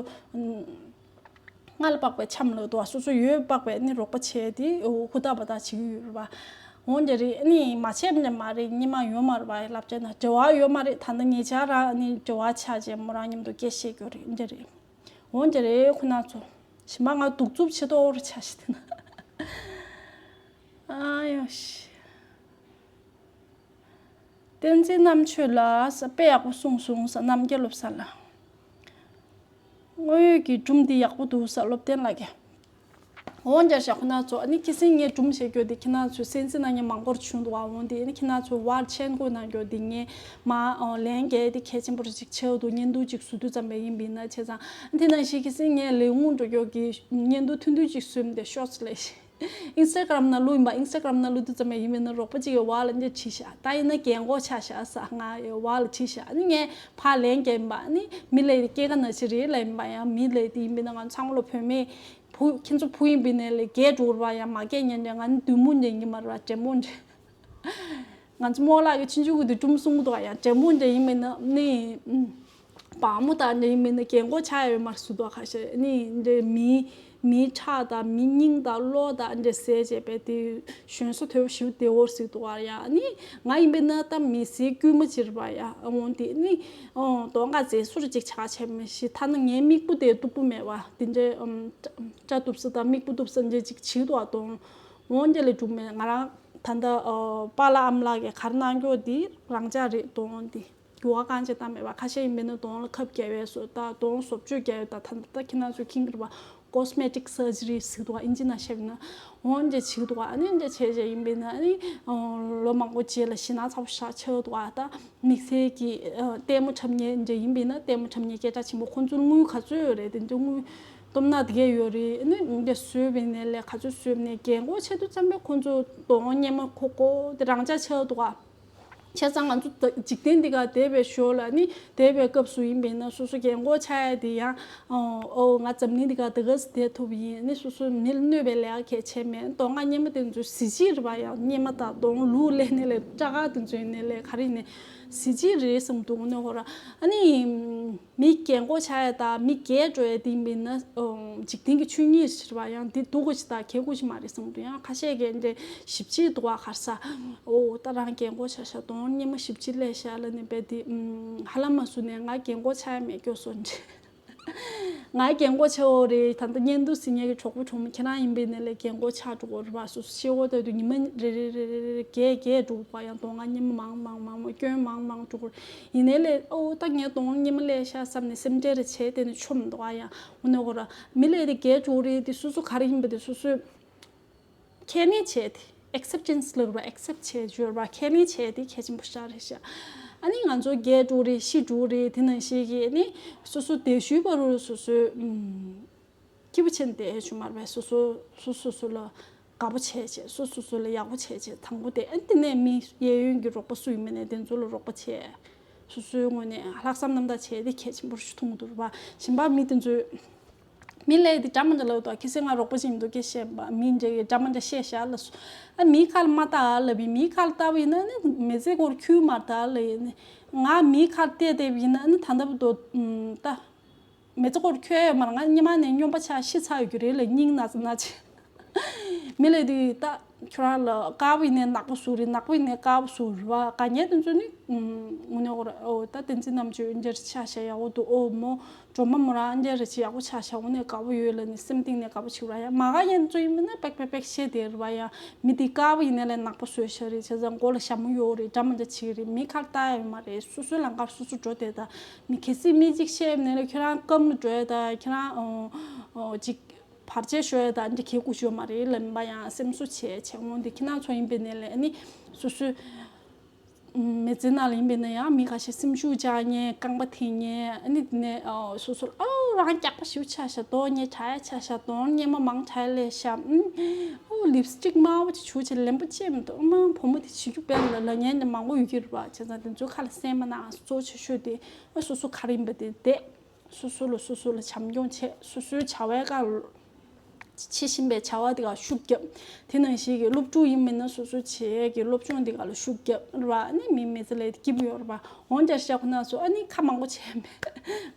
སྔར་ལ་དཔག་པའི་འཆམ་ལ་འདུག་བ། སོ་སོ་ཡོད་དཔག་པའི་ནི་རོགས་པ་བྱས་ཏེ་ཧུར་ཐག་འབད་ཐག་བྱེད་ཀྱི་ཡོད་རེད་བ། འོང་རྒྱུ་རེད། ཨ་ནི་མ་བྱས་པ་འདྲ་མ་རེད། སྔོན་མ་ཡོད་མ་རེད་བ། སློབ་གྲྭ་ནང་འབྲེལ་བ་ཡོད་མ་རེད། ད་ལྟ་ཉེ་ཆར་རང་ནི་འབྲེལ་བ་ཆགས་བྱས་མོ་རང་མཉམ་དུ་སྐད་བཤད་རྒྱུ་རེད། འདི་རེད། འོང་རྒྱུ་རེད། ཁོ་ན་ཚོ་གཞན་པ་ང་གདུག་རྩུབ་ཆེ་ཏོག་རེ་ཆགས་ཤི་དེ་ན། ཨ་ཡོ་ཤི། བསྟན་འཛིན་རྣམ་དཔྱོད་ལགས་དཔེ་ཡག་པོ་གསུངས་སོང་ཟེར། རྣམ་རྒྱལ་སློབ་གསར་ལགས། དངོས་ཡོད་ཀྱི་སྒྲུང་འདི་ཡག་པོ་འདུག་ཟེར། སློབ་བསྟན་ལགས་ཀྱིས། འོང་རྒྱུ་ཤག་ཁོ་ན་ཚོ། ཨ་ནི་ཁྱེད་སེང་ངས་སྒྲུང་བཤད་རྒྱུ་འདི་ཁྱེད་རང་ཚོས་གསན་གཟིགས་གནང་མཁན་མང་པོ་བྱུང་འདུག་བ། འོང་དེ་ཨ་ནི་ཁྱེད་རང་ཚོས་བར་མཆན་འགོད་གནང་རྒྱུ་འདི་ངས་མ་ཨོ་ལན་རྒྱག་དེ་གལ་ཆེན་པོ་ཅིག་ཆགས་འདུག་བརྙན་ཐུང་ཅིག་བཟོ་དུས་ཙམ་པ་ཡིན་པ་ཡིན་ན། བྱས་ཙང་དེ་ནང་བཞིན་ཁྱེད་སེང་ངས་ལས་ཁུངས་འགྲོ་རྒྱུ་གི་བརྙན་ཐུང་ཐུང་ཐུང་ཅིག་བཟོས་མི་དེ་ཤོར་སོང་ལས། ཨིན་སི་ཊ་གྷ་རམ་ནང་བླུགས་ཡིན་པ། ཨིན་སི་ཊ་གྷ་རམ་ནང་བླུགས་དུས་ཙམ་པ་ཡིན་པ་ཡིན་ན་རོགས་པ་ཅིག་གིས་བར་ལ་འདི་བྲིས་ཤག་ད་ཡིན་ན་རྒན་གོག་ཆགས་ཤག་ཟེར་ང་བར་ལ་བྲིས་ཤག་ཨ་ནི་ངས་ཕར་ལན་རྒྱག་ཡིན་པ། ཨ་ནི་མི་ལས་དེ་སྐྱེ་རྒ་ན་འཆི་རེད་ལབ་ཡིན་པ། ཡང་མི་ལས་དེ་ཡིན་པ་ཡིན་ན་ང་ཚང་མ་ལ་བུད་མེད་བུ། ཁྱེད་ཚོ་བུ་ཡིན་པ་ཡིན་ནའི་ལས་རྒས་འགྲོ་རེད་བ། ཡང་མ་རྒས་ཉན་འདྲ། ང་ནི་བདུད་མོ་འདྲ་ཡིན་གྱི་མ་རེད་བ། བྲན་མོ་འདྲ། ང་ཚོ་རྨོ་ལགས་ཀྱིས་ཆུང་ཆུང་གི་དུས་སྒྲུང་གསུང་གི་འདུག་ག་ཡང་བྲན་མོ་འདྲ་ཡིན་མིན་ན་ནི་ཨུམ། བག་མོ་དང་འདྲ་ཡིན་མིན་ན་རྒན་གོག་ཆགས་ཡོད་མ་རེད་ཟེར་འདུག་ག་ཁ་ཤས་ནི་འདྲ་མི་མིའི་ཁྲག་དང་མི་སྙིང་དང་གློ་དང་འདྲ་ཟས་བྱས་པས་དེ་གཞོན་སོ་དོད་པོ་ཞེ་པོ་བདེ་བོ་རེད་ཟེར་འདུག་ག་ཡང་ནི་ང་ཡིན་པས་ན་ད་མི་ཚེའི་སྐུལ་མ་ཅིག་རེད་པ། ཡ་འོང་དེ་ནི་ཨོ་གདོང་ཁ་མཛེས་སུ་རེ་ཅིག་ཆགས་བྱས་མི་ཤེས། ཐ་ན་ངའི་མིག་སྤུ་དེ་སྟུག་པོ་མེད་པ་དེ་འདྲའི་ཨམ་སྐྲ་སྟུབ་ས་དང་མིག་སྤུ་སྟུབ་ས་འདྲ་ཅིག་བྱེད་འདུག་ག་དོན། འོང་དེ་ལས་གྲུབ་མེད། ང་རང་ད་ལྟ་ཨོ་པཱ་ལགས་ཨ་མ་ལགས་ཀྱིས་ག་རེ་གནང་རྒྱུ་དེ་རང་འཇགས་རེད་དོ། འོང་དེ་རྒྱུ་བ་གང་ཅི་བཏང་མེད་པ། ཁ་ཤས་ཡིན་པས་ན་གདོང་ལ་ཁབ་རྒྱག་ཡས་བཟོ་ད་གདོང་བཟོ་བཅོས་རྒྱག་ཡས་ད་ད་ད་ཁྱེད་རང་ཚོས་མཁྱེན་གྱི་རེད་པ། ཀོ་སི་མེ་ཊིག་སར་ཇི་རི་ཟེར་འདུག་ག་ཨིན་ཇི་ནང་བཤད་པ་ན། འོང་འདྲ་བྱེད་ཀྱི་འདུག་ག་ཨ་ནི་འདྲ་བྱས་བྱས་ཡིན་པས་ན་ཨ་ནི་ལོ་མང་པོ་རྗེས་ལ་ཞེད་སྣང་ཚ་པོ་ཞེ་དྲག་ཆགས་འདུག་ག་ད་དམིགས་བསལ་གྱི་ལྟད་མོ་འཁྲབ་མཁན་འདྲ་ཡིན་པས་ན་ལྟད་མོ་འཁྲབ་མཁན་སྐད་གྲགས་ཆེན་པོ་ཁོང་ཚོར་དངུལ་ག་ཚོད་ཡོད་རེད། དེ་འདྲ་དངུལ་སྟོབས་ན་དེ་གས་ཡོད་རེད། ཨ་ནི་འདྲ་བཟོས་པའི་ནས་ལས་ག་ཚོད་བཟོས་པའི་ནས་རྒན་གོག་ཆགས་དུས་ཙམ་པས་ཁོང་ཚོ་གདོང་སྙེ་མ་ཁོག་ཁོག་དེ་རང་འཇགས་ཆགས་འདུག་ག་བྱས་ཙང་ང་ཚོ་ད་འཇིག་རྟེན་འདི་ག་བསྡད་པའི་ཞོར་ལ་ནི་བསྡད་པའི་སྐབས་སུ་ཡིན་པས་ན་སོ་སོ་རྒན་གོག་ཆགས་ཡ་དེ་ཡང་ཨོ་ང་འཛམ་གླིང་འདི་ག་ད་ག་སེ་བསྡད་ཐུབ་ཡིན། ནི་སོ་སོ་མི་ལ་གནོད་པའི་ལས་ཀ་གལ་ཆེ་མེད། གདོང་ཁ་སྙེ་མ་དེ་ཚོ་གཟི་བརྗིད་རེད་པ། ཡང་སྙེ་མ་དང་གདོང་ལུག་ལས་ནས་ལས་སྐྲ་དཀར་དེ་ཚོ་ཡིན་ནས་ལས་ག་རེ་ཡིན་ནས་གཟི་བརྗིད་རེད་བསམ་འདུག་ནི་ཧོ་ར་ཨ་ནི། མི་རྒན་གོག་ཆགས་ཡ་དང་མི་རྒས་འགྲོ་ཡ་དེ་ཡིན་པས་ན་འཇིག་རྟེན་གྱི་ཆོས་ཉིད་ཟེར་བ་ཡང་འདི་སྡུག་གོ་ཞིག་དང་གད་གོ་ཞིག་མ་རེད་བསམ་འདུག་ཡང་ཁ་ཤས་ཀྱིས་འདྲེ་ཞིབ་ཕྱིས་འདུག་བ་གར་ས། ཨོ་ད་རང་རྒན་གོག་ཆགས་ཤག་གདོང་སྙེ་མ་ཞིབ་ཕྱིས་སླེབས་ཤག་ལབ་ནས་བས་དེ་ཧ་ལམ་མ་བཟོ་ནས་ང་རྒན་གོག་ཆགས་ཡ་མེད་སྐྱོ་སོ་འདྲེ། ང་རྒན་གོག་ཆགས་འོ་རེད། ད་ལྟ་བརྙན་ཐུང་གཟིགས་མཁན་གྱི་གྲོགས་པོ་གྲོགས་མོ་ཁྱེད་རང་ཡིན་པས་ནས་ལས་རྒན་གོག་ཆགས་འགྲོ་གོ་རེད་བ། སོ་སོ་ཤེས་འོ་ད་དུ་ཉི་མ་རེ་རེ་རེ་རེ་རེ་རྒས་རྒས་འགྲོ་གོ་ཡང་གདོང་ང་སྙེ་མ་མང་མང་མང་མང་སྐྱོན་མང་མང་འགྲོ་གོ་རེད། ཡིན་ནའི་ལས་ཨོ་ད་ངའི་གདོང་སྙེ་མ་སླེབས་ཤག་བསམ་ནས་སེམས་ཁྲལ་རེ་བྱས་དེ་ནས་ཆོམ་འདུག་ཨ། ཡང་འོ་ནས་འོ་ར་མི་ལས་དེ་རྒས་འགྲོ་རེད། དེ་སོ་སོ་ག་རེ་ཡིན་པ་དེ་སོ་སོས་ཁས་ལེན་བྱས་ཏེ་ཨེག་སེབ་ཊེན་སི་ལབ་ར་ཨེག་སེབ་བྱས་བརྗོད་ར་ཁས་ལེན་བྱས་ཏེ་གལ་ཆེན་པོ་ཞིག་རེད་ཤག་ཨ་ནི་ང་ཚོ་རྒས་འགྲོ་རེད། ཤི་འགྲོ་རེད། དེ་ནང་བཞིན་གྱི་ནི་སོ་སོ་དེ་ཞུས་པ་རུ་སོ་སོའི་ཨུམ། སྐྱིད་པོ་བྱས་ནས་བསྡད་ཡས་བྱུང་མ་རེད་པས། སོ་སོ་སོ་སོ་སོ་ལ་དགའ་པོ་བྱས་བྱས། སོ་སོ་སོ་ལ་ཡག་པོ་བྱས་བྱས། དང་པོ་དེ། ཨ་ནི་དེ་ནས་མི་གཡས་གཡོན་གྱི་རོགས་པ་སུ་ཡིན་མིན་ནས་དེ་ཚོ་ལ་རོགས་པ་བྱས། སོ་སོའི་ངོས་ནས་ལྷག་བསམ་རྣམ་དག་བྱས་དེ་གལ་ཆེན་པོ་ཞིག་མཐོང་གི་འདུག་རེད་པ། གཞན་པ་མི་དེ་ཚོས་ མི་ལས་དེ་འདྲ་མི་འདྲ་ལབ་འདུག་ཁྱེད་སེ་ང་རོགས་པ་ཅིག་མི་འདུག་སྐད་བཤད་པ་མི་འདྲ་གི་འདྲ་མི་འདྲ་བཤད་བཞག་ལ་སོ། ཨ་མིའི་ཁ་ལ་མ་ལྟ་ཨ་ལབ་བི་མིའི་ཁ་ལ་ལྟ་བ་ཡིན་ན་ནི་མི་ཚེ་སྐོར་ཁྱུ་མར་ལྟ་ལ་ཡིན་ནི། ང་མིའི་ཁ་ལ་བལྟས་བལྟས་བི་ཡིན་ན་ནི་ད་ལྟ་བུ་དོ་ད། མི་ཚེ་སྐོར་ཁྱོད་ཡོད་མ་རེད། ང་སྙི་མ་ནས་སྨྱོན་པ་ཆགས་ཤི་ཚར་ཡོད་རྒྱུ་རེད་ལ་སྙིང་ན་ཚ་ན་ཆེ། མི་ལས་དུས་ད་ཁྱོད་རང་ལ་དཀར་པོ་ཡིན་ནའི་ནག་པོ་བཟོ་རེད། ནག་པོ་ཡིན་ནའི་དཀར་པོ་བཟོ་རེད་བ། དཀའ་ངལ་དེ་ཚོ་ནི་དངོས་གནས་ཁོ་ར་ཨོ་ད་བསྟན་འཛིན་རྣམ་དཔྱོད་འདི་འདྲ་ཆགས་ཤག་ཡག་པོ་འདུག་ཨོ་མོ་སྒྲོལ་མ་མོ་རང་འདི་འདྲ་ཆེ་ཡག་པོ་ཆགས་ཤག་འོ་ནས་དགའ་པོ་ཡོད་ལ་ནི་སེམས་གཏིང་ནས་དགའ་པོ་བྱེད་ར་ཡ། མ་དགའ་ཡན་ཚོ་ཡིན་མིན་ན་པེག་པེག་པེག་བཤད་དེ་རེད་བ་ཡ། མི་དེ་དཀར་པོ་ཡིན་ནའི་ལས་ནག་པོ་བཟོས་ཤག་རེད། བྱས་ཙང་མགོ་ལ་ཞྭ་མོ་ཡོད་རེད། འདྲ་མི་འདྲ་བྱེད་རེད། མི་ཁར་ལྟ་ཡ་ཡོད་མ་རེད། སོ་སོའི་ལམ་ཁར་སོ་སོ་འགྲོ་བསྡད་ད། མི་གལ་སྲིད་མི་གཅིག་བཤད་ནས་ལ་ཁྱོད་རང་སྐམ་ལ་འགྲོ་ཡ་ད་ཁྱོད་རང་ཨོ་ཨོ་ཅིག་བར་ཆད་ཤོར་ཡ་ད་འདི་གལ་དགོས་ཡོད་མ་རེད་ལབ་པ་ཡང་སེམས་གསོ་བྱས་བྱས་འོང་དེ་ཁྱེད་རང་ཚོ་ཡིན་པའི་ནས་ལས་ཨ་ནི་སོ་སོའི་མི་ཚེ་ནང་ལ་ཡིན་པའི་ན་ཡང་མི་ཁ་ཤས་སེམས་ཤུགས་བཅག་མཁན་རྐང་པ་འཐེན་མཁན་ཨ་ནི་དེ་ནས་ཨོ་སོ་སོར་ཨོ་རང་སྐྱག་པ་ཞིག་ཆགས་ཤག་དོ་ངས་དྲ་ཡ་ཆགས་ཤག་དོ་སྙེ་མ་མང་དྲ་ཡ་ལས་ཤག་ཨོ་ལིབ་སི་ཊིག་དམར་པོ་ཅིག་བྱུགས་བྱས་ལེན་པོ་ཅེས་མི་འདུག་ཨ་མ་བུ་མོ་དེ་བྱེད་རྒྱུ་དཔེ་ལ་ལ་ཉན་ནས་མང་པོ་ཡོད་ཀྱི་རེད་པ། བྱས་ཙང་དེ་ཚོའི་ཁ་ལ་སེམས་མ་ནང་གཙོ་ཆེ་ཤོས་དེ་ཨ་སོ་སོ་ག་རེ་ཡིན་པ་དེ་བསྡད། སོ་སོ་ལ་སོ་སོ་ལ་བྱམས་སྐྱོང་བྱེད། སོ་སོའི་བྱ་བའི་ཀ་བྱེད་བཞིན་པའི་བྱ་བ་དེ་ག་ཤུགས་རྒྱབ། དེ་ནང་བཞིན་གྱི་སློབ་ཕྲུག་ཡིན་མིན་ན་སོ་སོ་བྱེད་ཀྱི་སློབ་སྦྱོང་དེ་ག་ལ་ཤུགས་རྒྱབ་ར། ཨ་ནི་མི་མི་ཚེ་ལས་སྐྱིད་པོ་ཡོད་ར་བ། འོན་ཀྱང་ཤ་ཁོ་ན་ཚོ་ཨ་ནི་ཁ་མང་པོ་བྱས་མེད།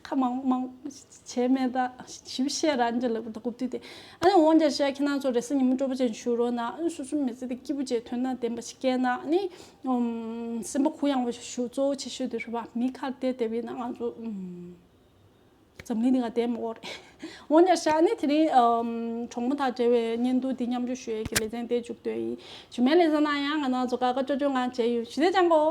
ཁ་མང་མང་བྱས་མེད་ད་ཞིབ་བཤད་ར་འཇལ་ལ་ད་གུབ་དུས་དེ། ཨ་ནི་འོན་ཀྱང་ཤ་ཁྱེད་རང་ཚོ་རེས་གཟའ་ཉི་མ་སྤྲོ་པོ་ཅན་བཞུགས་རོགས་གནང་། ཨ་ནི་སོ་སོའི་མི་ཚེ་དེ་སྐྱིད་པོ་བྱས་དོན་དང་ལྡན་པ་ཞིག་སྐྱེལ་གནང་། ཨ་ནི་སེམས་པ་གུ་ཡངས་པོ་ཞིག་བཞུགས། གཙོ་བོ་ཆེ་ཤོས་དེ་རེད་བ། མི་ཁར་བལྟས་བལྟས་པས་ན་ང་ཚོ་འཛམ་གླིང་འདི་ག་བསྡད་མ་དགོས་རེད། འོན་ཀྱང་ཤ་ནི་དེ་རིང་ཨམ་གྲོགས་མོ་དང་འབྲེལ་བའི་བརྙན་ཐུང་འདི་མཉམ་སྤྱོད་ཞུ་ཡས་ཀྱི་ལེ་ཚན་དེ་མཇུག་བསྡུས་ཡིན། ཞུ་མེད་ལེ་ཚན་ན་ཡང་ང་རང་ཚོ་ཀ་ཀ་ཅོ་ཅོ་ངང་མཇལ་ཡོང་། ཞུ་དེ་ཅང་གོ།